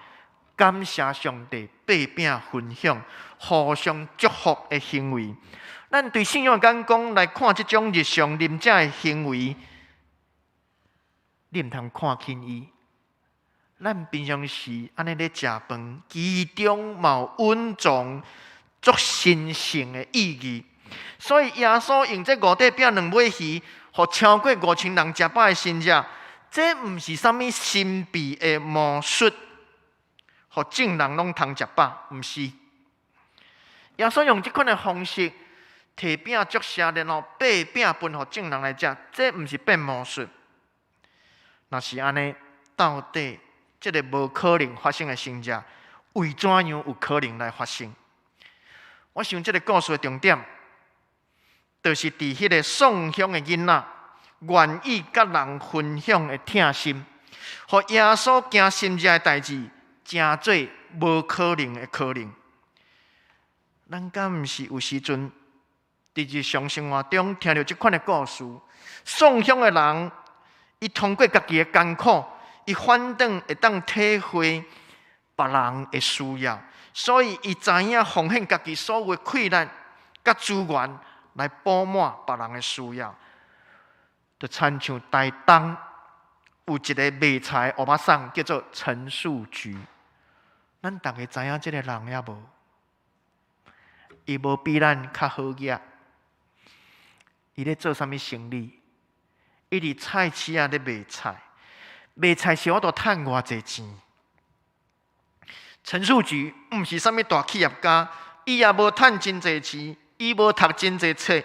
感謝上帝，擘餅分享，互相祝福的行為。咱對信仰眼光來看這種日常啉食的行為，你毋通看輕伊。咱平常時按呢咧食飯，其中嘛有隱藏足神聖的意義。所以耶穌用這五塊餅兩尾魚，予超過5000人食飽的神蹟，這毋是啥物神秘的魔術。予眾人攏通食飽，毋是。耶穌用這款的方式，提餅祝謝，然後擘餅分予眾人來食，這毋是變魔術。若是按呢，到底這个無可能發生的神蹟，為怎樣有可能來發生？我想這个故事的重點，就是佇彼个送香的囡仔願意佮人分享的疼心，予耶穌行神蹟的代誌，成做無可能的可能。咱敢毋是有時陣佇日常生活中聽著這款的故事？送香的人，伊通過家己的艱苦，伊反轉會當體會別人的需要，所以伊知影奉獻家己所有的氣力佮資源來補滿別人的需要。就親像台東有一个賣菜的歐巴桑叫做陳樹菊，咱逐家知影這个人抑無？伊無比咱較好額，伊咧做啥物生意？伊佇菜市仔咧賣菜，賣菜是有法度趁偌濟錢？陳樹菊毋是啥物大企業家，伊也無趁真濟錢，伊無讀真濟冊，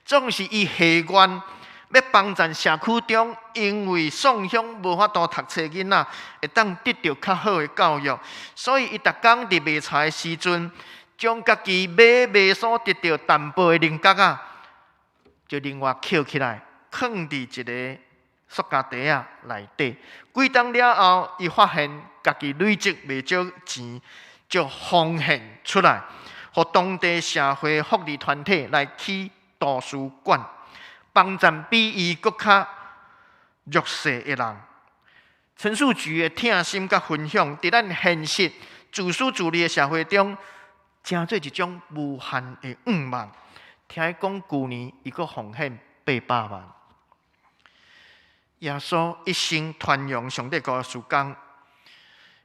總是伊下願欲幫贊社區中，因為送鄉無法度讀冊囡仔，會當得著較好的教育，所以伊逐工佇賣菜的時陣，將家己買賣所得著淡薄的零角仔，就另外抾起來，囥佇一个塑膠袋仔內底。幾冬了後，伊發現家己累積袂少錢，就奉獻出來，予當地社會福利團體來起圖書館，幫贊比伊閣較弱勢的人。陳樹菊的疼心佮分享，佇咱現實自私自利的社會中，成做一種無限的願望。聽伊講，舊年伊閣奉獻800萬。耶穌一生傳揚上帝國的事工，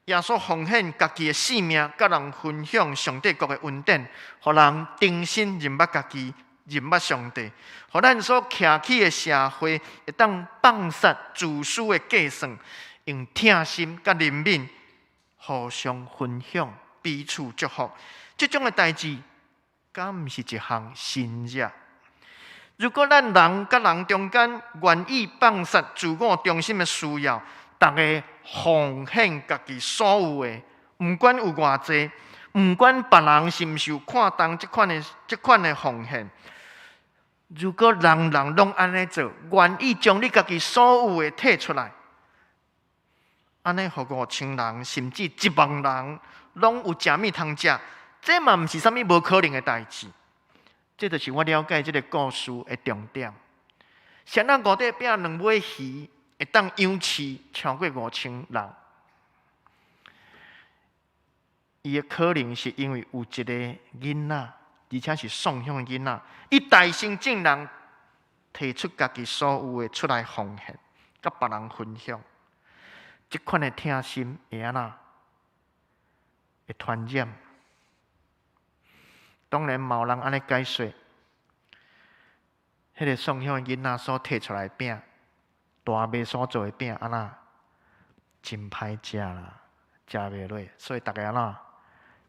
耶穌奉獻家己的性命，佮人分享上帝國的恩典，予人重新認捌家己，認捌上帝，予咱所徛起的社會會當放殺自私的計算，用疼心佮憐憫互相分享，彼此祝福。這種的代誌，敢毋是一項神蹟？如果咱人佮人中間願意放殺自我中心的需要，逐家奉獻家己所有的，毋管有偌濟，毋管別人是毋是有看重這款的奉獻。如果人人攏按呢做，願意將你家己所有的提出來，按呢予5000人，甚至1萬人，攏有食物通食，這嘛毋是啥物無可能的代誌。這就是我了解這个故事的重點。啥人五塊餅兩尾魚會當養飼超過5000人？伊的可能是因為有一个囡仔，而且是送香的囡仔，伊大聲眾人提出家己所有的出來奉獻，佮別人分享。這款的疼心會按怎？會傳染。當然，嘛有人按呢解說，彼个送香的囡仔所提出來的餅，大麥所做的餅，按怎真歹食啦，食袂落，所以逐家按怎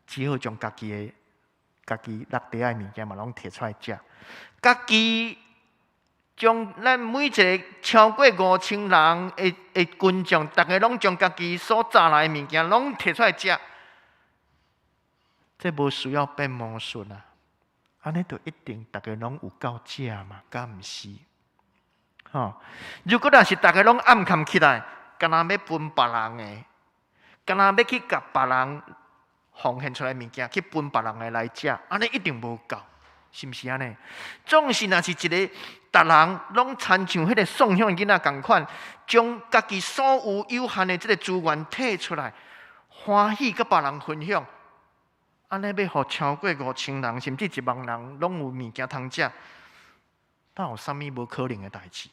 只好將家己的、家己落袋仔的物件嘛，攏提出來食。家己將咱每一个超過5000人的群眾，逐家攏將家己所紮來的物件攏提出來食。這無需要變魔術啊！按呢就一定逐家攏有夠食嘛，敢毋是？吼！如果若是逐家攏暗崁起來，敢若欲分別人的，敢若欲去共別人奉獻出來物件，去分別人的來食，按呢一定無夠，是毋是按呢？總是若是一个，逐人攏親像彼个送香的囡仔仝款，將家己所有有限的這个資源提出來，歡喜佮別人分享。按呢欲予超過5000人，甚至1萬人，攏有物件通食，哪有啥物無可能的代誌？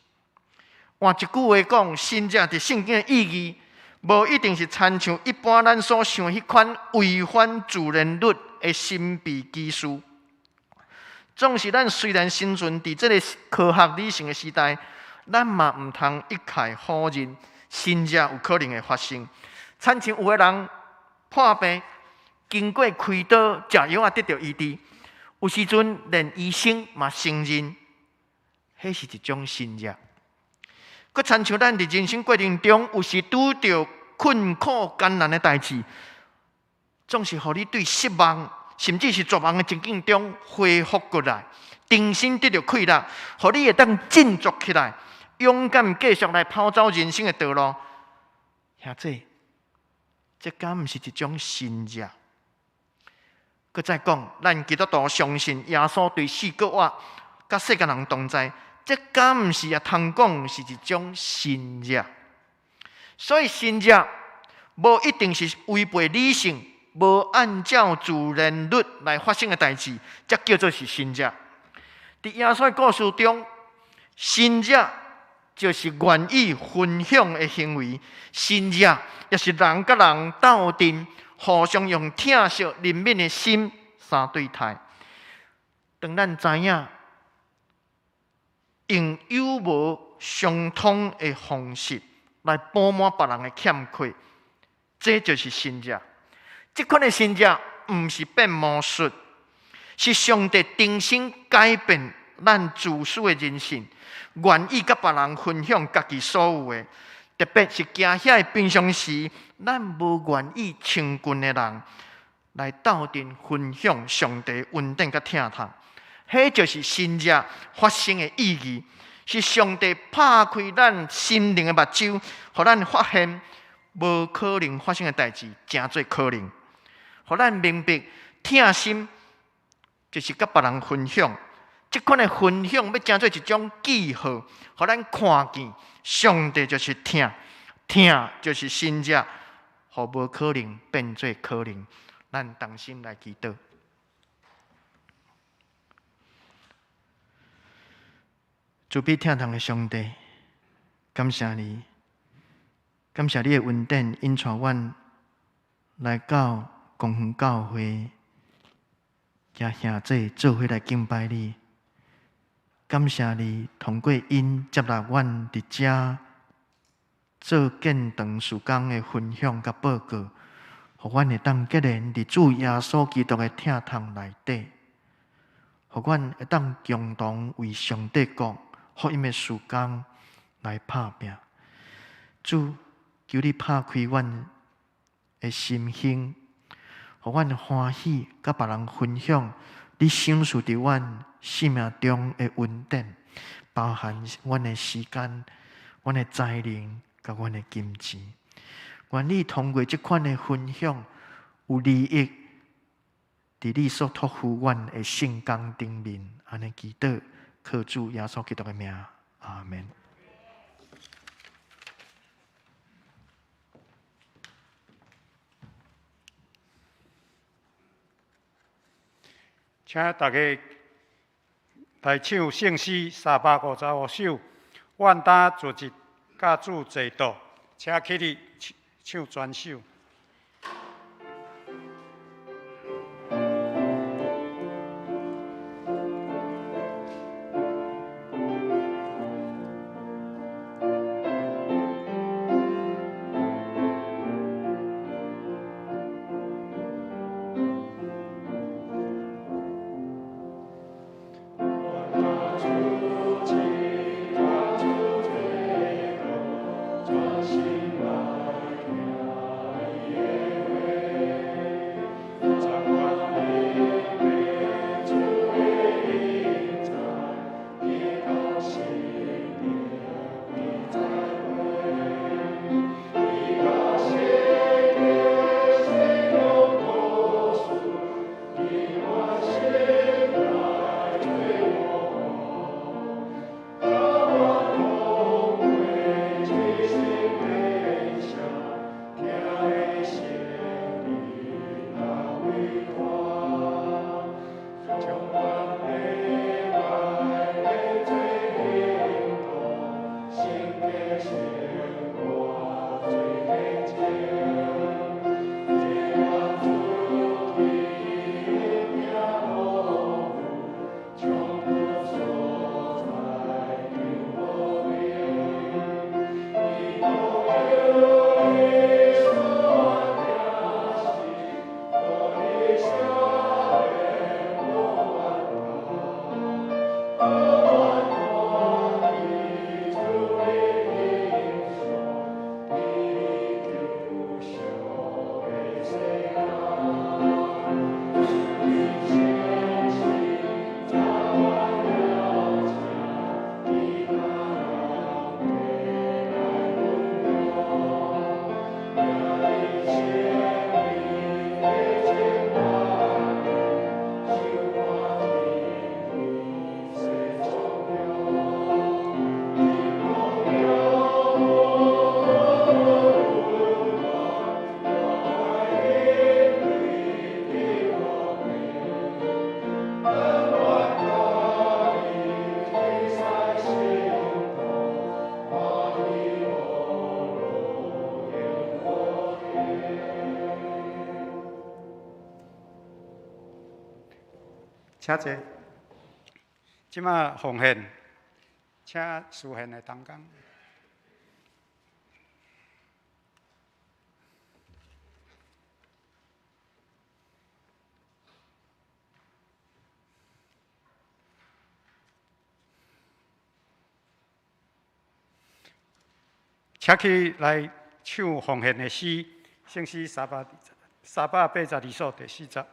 換一句話講，神蹟佇聖經的意義，無一定是親像一般咱所想彼款違反自然律的神秘奇事。總是咱雖然生存佇這个科學理性的時代，咱嘛毋通一概否認神蹟有可能會發生。親像有的人。破病，經過開刀、食藥仔得著醫治。有時陣連醫生嘛承認，彼是一種神蹟。閣親像咱佇人生過程中，有時拄著困苦艱難的代誌，總是予你對失望，甚至是絕望的情境中恢復過來，重新得著氣力，予你會當振作起來，勇敢繼續來跑走人生的道路。兄弟，這敢毋是一種神蹟？閣再講，咱基督徒相信耶穌對死復活，佮世間人同在，這敢毋是也通講是一種神蹟？所以神蹟無一定是違背理性、無按照自然律來發生的代誌，才叫做是神蹟。佇耶穌的故事中，神蹟就是願意分享的行為，神蹟也是人佮人鬥陣，互相用疼惜、憐憫的心相對待。當咱知影用有無相通的方式來補滿別人的欠缺，這就是神蹟。這款的神蹟毋是變魔術，是上帝重新改變咱自私的人性，願意佮別人分享家己所有的。特別是行遐的平常時，咱無願意親近的人來鬥陣分享上帝恩典佮疼痛，彼就是神蹟發生的意義，是上帝拍開咱心靈的目睭，予咱發現無可能發生的代誌，成做可能，予咱明白疼心就是佮別人分享。這款的分享欲成做一種記號，予咱看見上帝就是疼，疼就是神蹟，予無可能變做可能。咱同心來祈禱。慈悲疼痛的上帝，感謝你，感謝你的恩典，引帶阮來到公園教會，佮兄弟做伙來敬拜你。感謝你通過𪜶接納阮佇遮做建堂事工的分享佮報告，予阮會當結連佇主耶穌基督的疼痛內底，予阮會當共同為上帝國福音的事工來拍拚。主，求你拍開阮的心胸，予阮歡喜佮別人分享你賞賜佇阮生命中的恩典，包含阮的時間、阮的才能、佮阮的金錢。願你通過這款的分享，有利益佇你所託付阮的聖工頂面。按呢祈禱，靠主耶穌基督的名，阿們。請大家來唱聖詩355首，願當逐日佮主齊度，請起立唱全首。請坐。這馬奉獻，請司獻的同工。請起來唱奉獻的詩，聖詩382首第四節。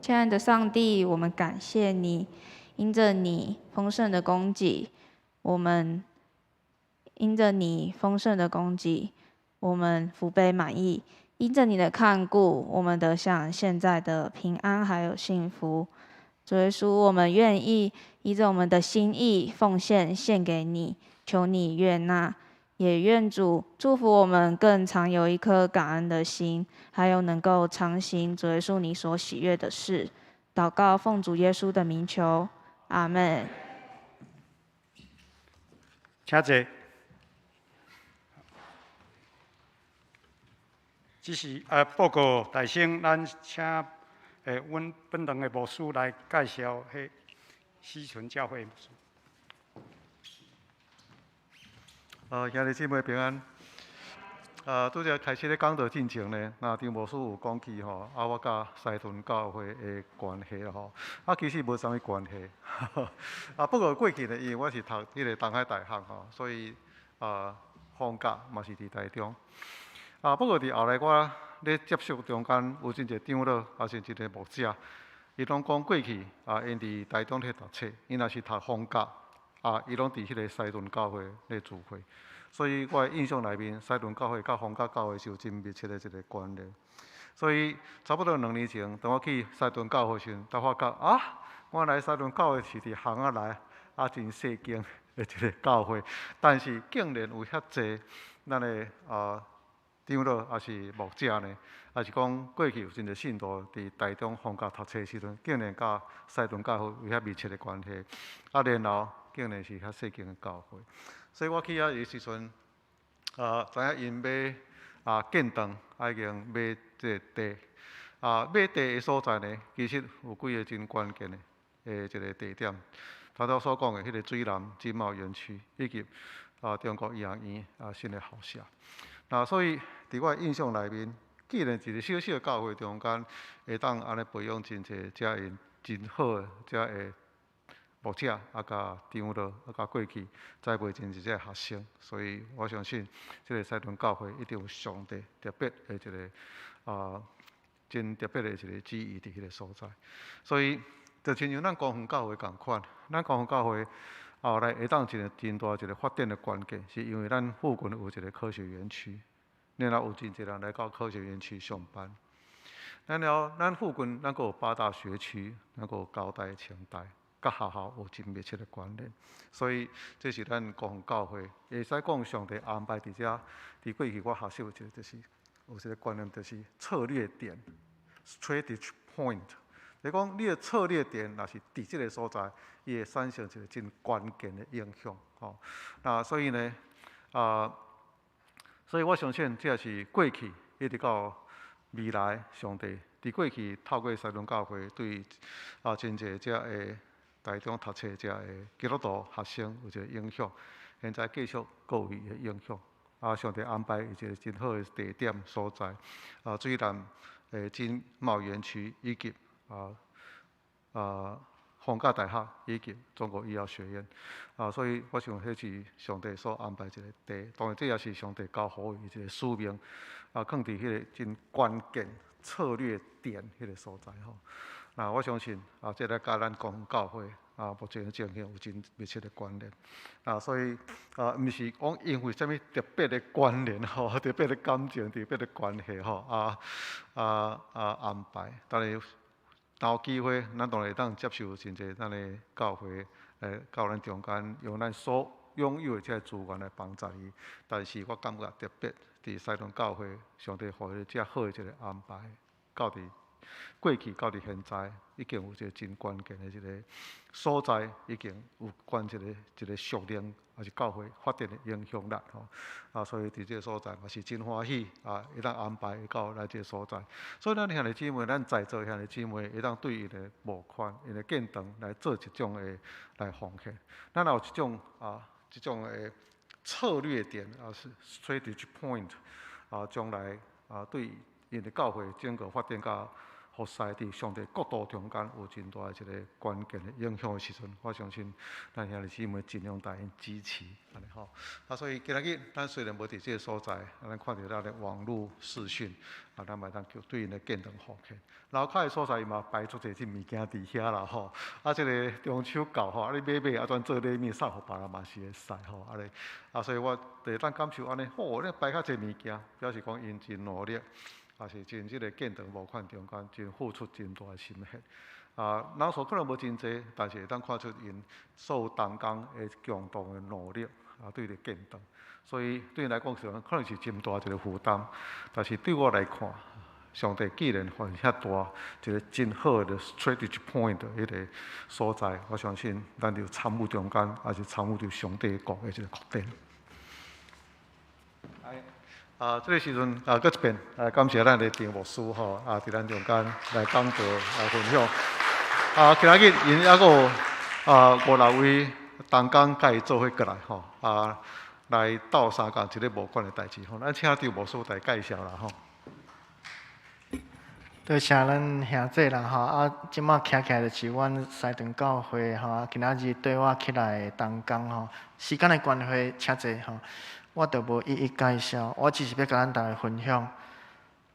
親愛的上帝，我們感謝你，因著你豐盛的供給，我們因著你豐盛的供給，我們福杯滿溢；因著你的看顧，我們得享現在的平安還有幸福。主耶穌，我們願意依著我們的心意奉獻獻給你，求你悅納，也願主祝福我們更常有一顆感恩的心，還有能夠常行主耶穌你所喜悅的事。禱告奉主耶穌的名求，阿門。請坐。這是報告大聲，咱請阮本堂的牧師來介紹彼西存教會牧師。兄弟姊妹平安。拄才開始咧講道進前呢，那張牧師有講起吼，我佮西屯教會的關係啦吼，其實無啥物關係。不過過去呢，因為我是讀彼個東海大學吼，所以放假嘛是佇台中。不過佇後來我咧接觸中間有真濟長老，抑是一個牧者，伊攏講過去𪜶佇台中咧讀冊，𪜶若是讀放假，伊攏佇彼個西屯教會咧聚會。所以我的印象內面，西屯教會佮逢甲教會是有真密切的一個關聯。所以差不多兩年前，當我去西屯教會時，才發覺原來西屯教會是佇巷仔內，真細間的一個教會，但是竟然有遐濟咱的長老抑是牧者呢，抑是講過去有真濟信徒佇台中逢甲讀冊時陣，竟然佮西屯教會有遐密切的關係，然後竟然是遐細間的教會。所以我去遐的時陣，知影𪜶買建堂，已經買這個地，買地的所在呢，其實有幾個真關鍵的一個地點。頭拄所講的彼個水南經貿園區，以及中國醫學院新的校舍。那所以佇我的印象內面，既然一個小小的教會中間會當按呢培養真濟遮的真好的遮的牧者，佮長老，佮過去栽培真濟這個學生，所以我相信這個西屯教會一定有上帝特別的一個真特別的一個旨意佇彼個所在。所以就親像咱光復教會仝款，咱光復教會後來會當一個真大一個發展的關鍵，是因為咱附近有一個科學園區，然後有真濟人來到科學園區上班。然後咱附近咱閣有八大學區，咱閣有交大、清大，佮學校有真密切的關聯。所以這是咱光復教會會使講上帝安排佇遮。佇過去我學習有一個就是有一個觀念，就是策略點（strategic point）。就講你的策略點若是佇這個所在，伊會產生一個真關鍵的影響。吼，那所以呢，所以我相信這是過去一直到未來，上帝佇過去透過西屯教會對真濟遮個台中讀冊遮個基督徒學生有一個影響，現在繼續閣有伊的影響。上帝安排一個真好的地點所在，水南的經貿園區以及逢甲大學以及中國醫藥學院。啊，所以我想彼是上帝所安排一個地，當然這也是上帝交予伊一個使命，啊，囥佇彼個真關鍵策略點彼個所在吼。那我相信啊，這個佮咱公教會啊，目前的情形有真密切的關聯。啊，所以啊，毋是講因為啥物特別的關聯吼，特別的感情、特別的關係吼，安排，但是若有機會，咱當然會當接受真濟咱的教會來到咱中間，用咱所擁有的這個資源來幫助伊。但是我感覺特別佇西屯教會，上帝予伊遮好的一個安排，到佇過去到佇現在，已經有一個真關鍵的一個所在，已經有關一個一個屬靈，抑是教會發展的影響力吼。啊，所以佇這個所在嘛是真歡喜啊，會當安排到來這個所在。所以咱兄弟姊妹，咱在座兄弟姊妹，會當對𪜶的募款、𪜶的建堂來做一種的來奉獻。咱若有這種啊，這種的策略點啊，是 strategic point 啊，將來啊對𪜶的教會整個發展佮服侍佇上帝國度中間有真大的一個關鍵的影響的時陣，我相信咱兄弟姊妹盡量帶𪜶支持，按呢吼。啊，所以今仔日咱雖然無佇這個所在，啊，咱看著咱的網路視訊，啊，咱嘛會當叫對𪜶的建堂奉獻。樓跤的所在伊嘛擺足濟這物件佇遐啦吼。啊，這個中秋到吼，啊，你買買啊，轉做禮物送予別人嘛是會使吼。按呢，啊，所以我第當感受按呢，吼，你擺較濟物件，表示講𪜶真努力。也是真這個建堂募款中間真付出真大的心血。啊，人數可能無真濟，但是會當看出𪜶所有同工的共同的努力啊，對著建堂。所以對𪜶來講是可能是真大一個負擔，但是對我來看，上帝既然予遐大一個真好的 strategic point 的彼個所在，我相信咱就參與中間，也是參與著上帝國的這個擴展。啊，這個時陣啊，閣一遍來感謝咱的張牧師吼，啊，佇咱中間來講道來分享。啊，今仔日𪜶猶閣有啊五六位同工佮伊做伙過來吼，啊，來鬥相共這個募款的代誌吼。咱請張牧師來介紹啦吼。多謝咱兄弟啦吼，啊，這馬徛起來就是阮西屯教會吼，啊，今仔日綴我起來的同工吼，時間的關係，請坐吼。我就無一一介紹，我只是欲共咱逐家分享。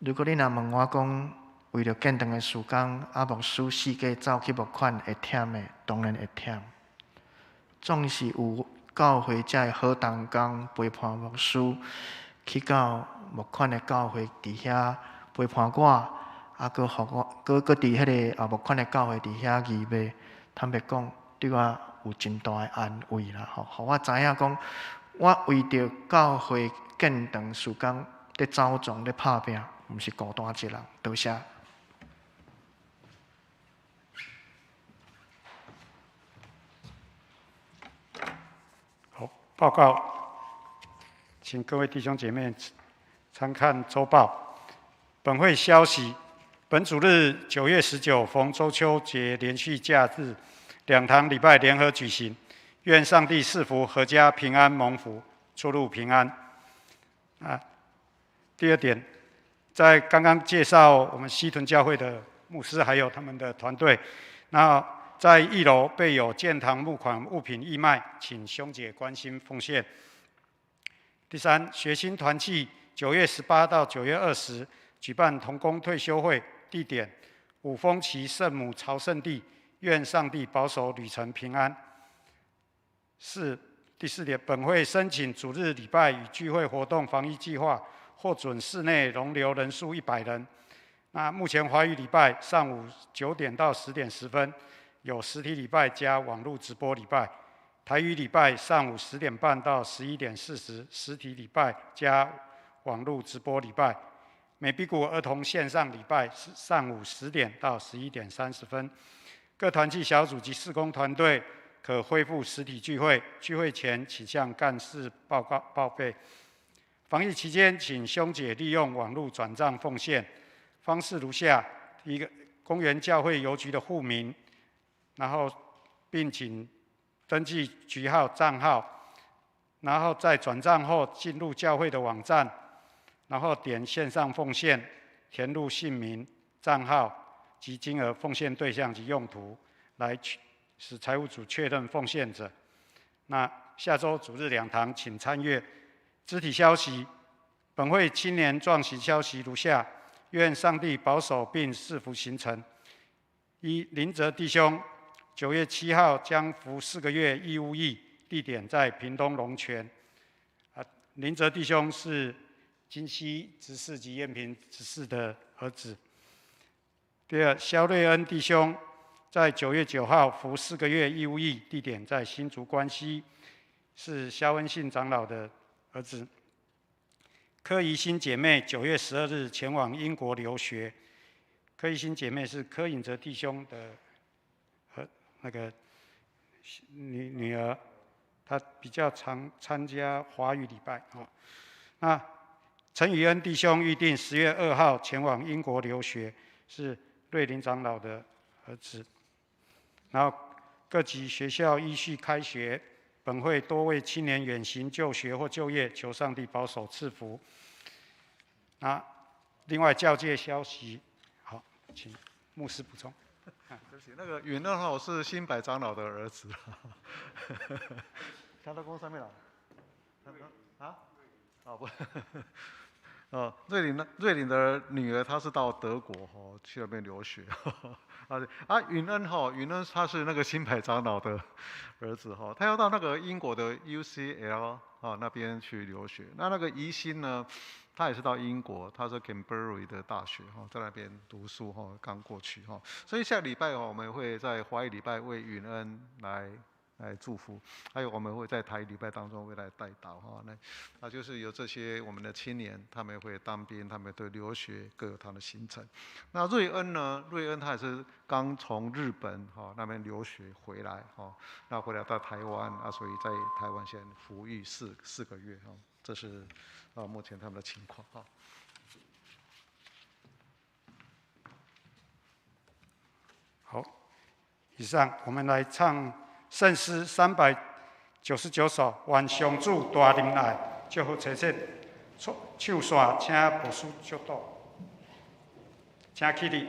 如果你若問我講，為著建堂的事工，啊，牧師四界走去募款會忝的，當然會忝。總是有教會遮的好同工陪伴牧師去到募款的教會佇遐陪伴我，啊，閣予我，閣閣佇彼個啊募款的教會佇遐預備。坦白講，對我有真大的安慰啦，吼，予我知影講。我為著教會建堂事工咧走傱咧拍拚，毋是孤單一人。多謝。好，報告，請各位弟兄姐妹參看週報。本會消息：本主日9月19逢中秋節連續假日，兩堂禮拜聯合舉行。願上帝賜福，闔家平安蒙福，出入平安。啊，第二點，在剛剛介紹我們西屯教會的牧師還有他們的團隊。那在一樓備有建堂募款物品義賣，請兄姐關心奉獻。第三，學青團契9月18到9月20舉辦同工退休會，地點五峰旗聖母朝聖地。願上帝保守旅程平安。四，第四點，本會申請主日禮拜與聚會活動防疫計劃獲准室內容留人數100人。那目前華語禮拜上午9點到10點10分有實體禮拜加網絡直播禮拜；台語禮拜上午10點半到11點40實體禮拜加網絡直播禮拜；美比谷兒童線上禮拜上午10點到11點30分。各團契小組及事工團隊可恢復實體聚會，聚會前請向幹事報告報備。防疫期間，請兄姐利用網絡轉賬奉獻，方式如下：第一個，公園教會郵局的戶名，然後並請登記局號賬號，然後在轉賬後進入教會的網站，然後點線上奉獻，填入姓名、賬號及金額、奉獻對象及用途，來取使财务组确认奉献者。那下周主日两堂，请参阅。肢体消息，本会青年壮行消息如下：愿上帝保守并赐福行程。一，林泽弟兄，9月7号将服4个月义务役，地点在屏东龙泉。林泽弟兄是金溪执事及燕平执事的儿子。第二，萧瑞恩弟兄在9月9号服四个月义务役，地点在新竹关西，是萧恩信长老的儿子。柯怡欣姐妹9月12日前往英国留学。柯怡欣姐妹是柯颖哲弟兄的和那个女儿，她比较常参加华语礼拜哦。那陈宇恩弟兄预定10月2号前往英国留学，是瑞林长老的儿子。然后各级学校依序开学，本会多位青年远行就学或就业，求上帝保守赐福。那另外教界消息，好，请牧师补充。对不起，那个允恩哈是新百长老的儿子。他都讲啥物啦？啊？哦不，哦，瑞林的瑞林的女儿，她是到德国哈去那边留学。啊，允恩哈，允恩他是那个新百长老的儿子哈，他要到那个英国的 UCL 啊那边去留学。那个宜兴呢，他也是到英国，他是 Canterbury 的大学哈，在那边读书哈，刚过去哈。所以下礼拜哦，我们会在华语礼拜为允恩来祝福，还有我们会在台语礼拜当中会来代祷哈。那就是有这些我们的青年，他们会当兵，他们对留学各有他的行程。那瑞恩呢？瑞恩他也是刚从日本哈那边留学回来哈，那回来到台湾啊，所以在台湾先服役四个月哈。这是啊目前他们的情况哈。好，以上我们来唱圣诗399首，愿上主大仁爱，祝福齐齐唱煞，请牧师祝祷，请起立。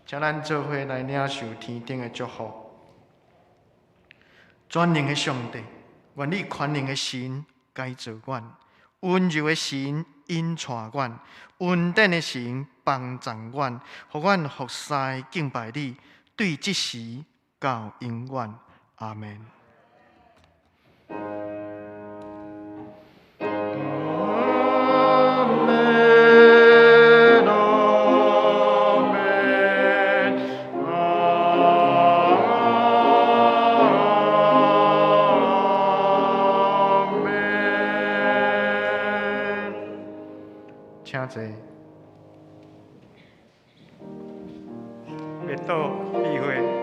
请咱做伙来领受天顶的祝福。全能的上帝，愿你宽容的神改造阮，温柔的神引带阮，恩典的神帮助阮，予阮服侍敬拜你，对这时到永远。阿门。阿门，阿门，阿门。请坐。默祷闭会。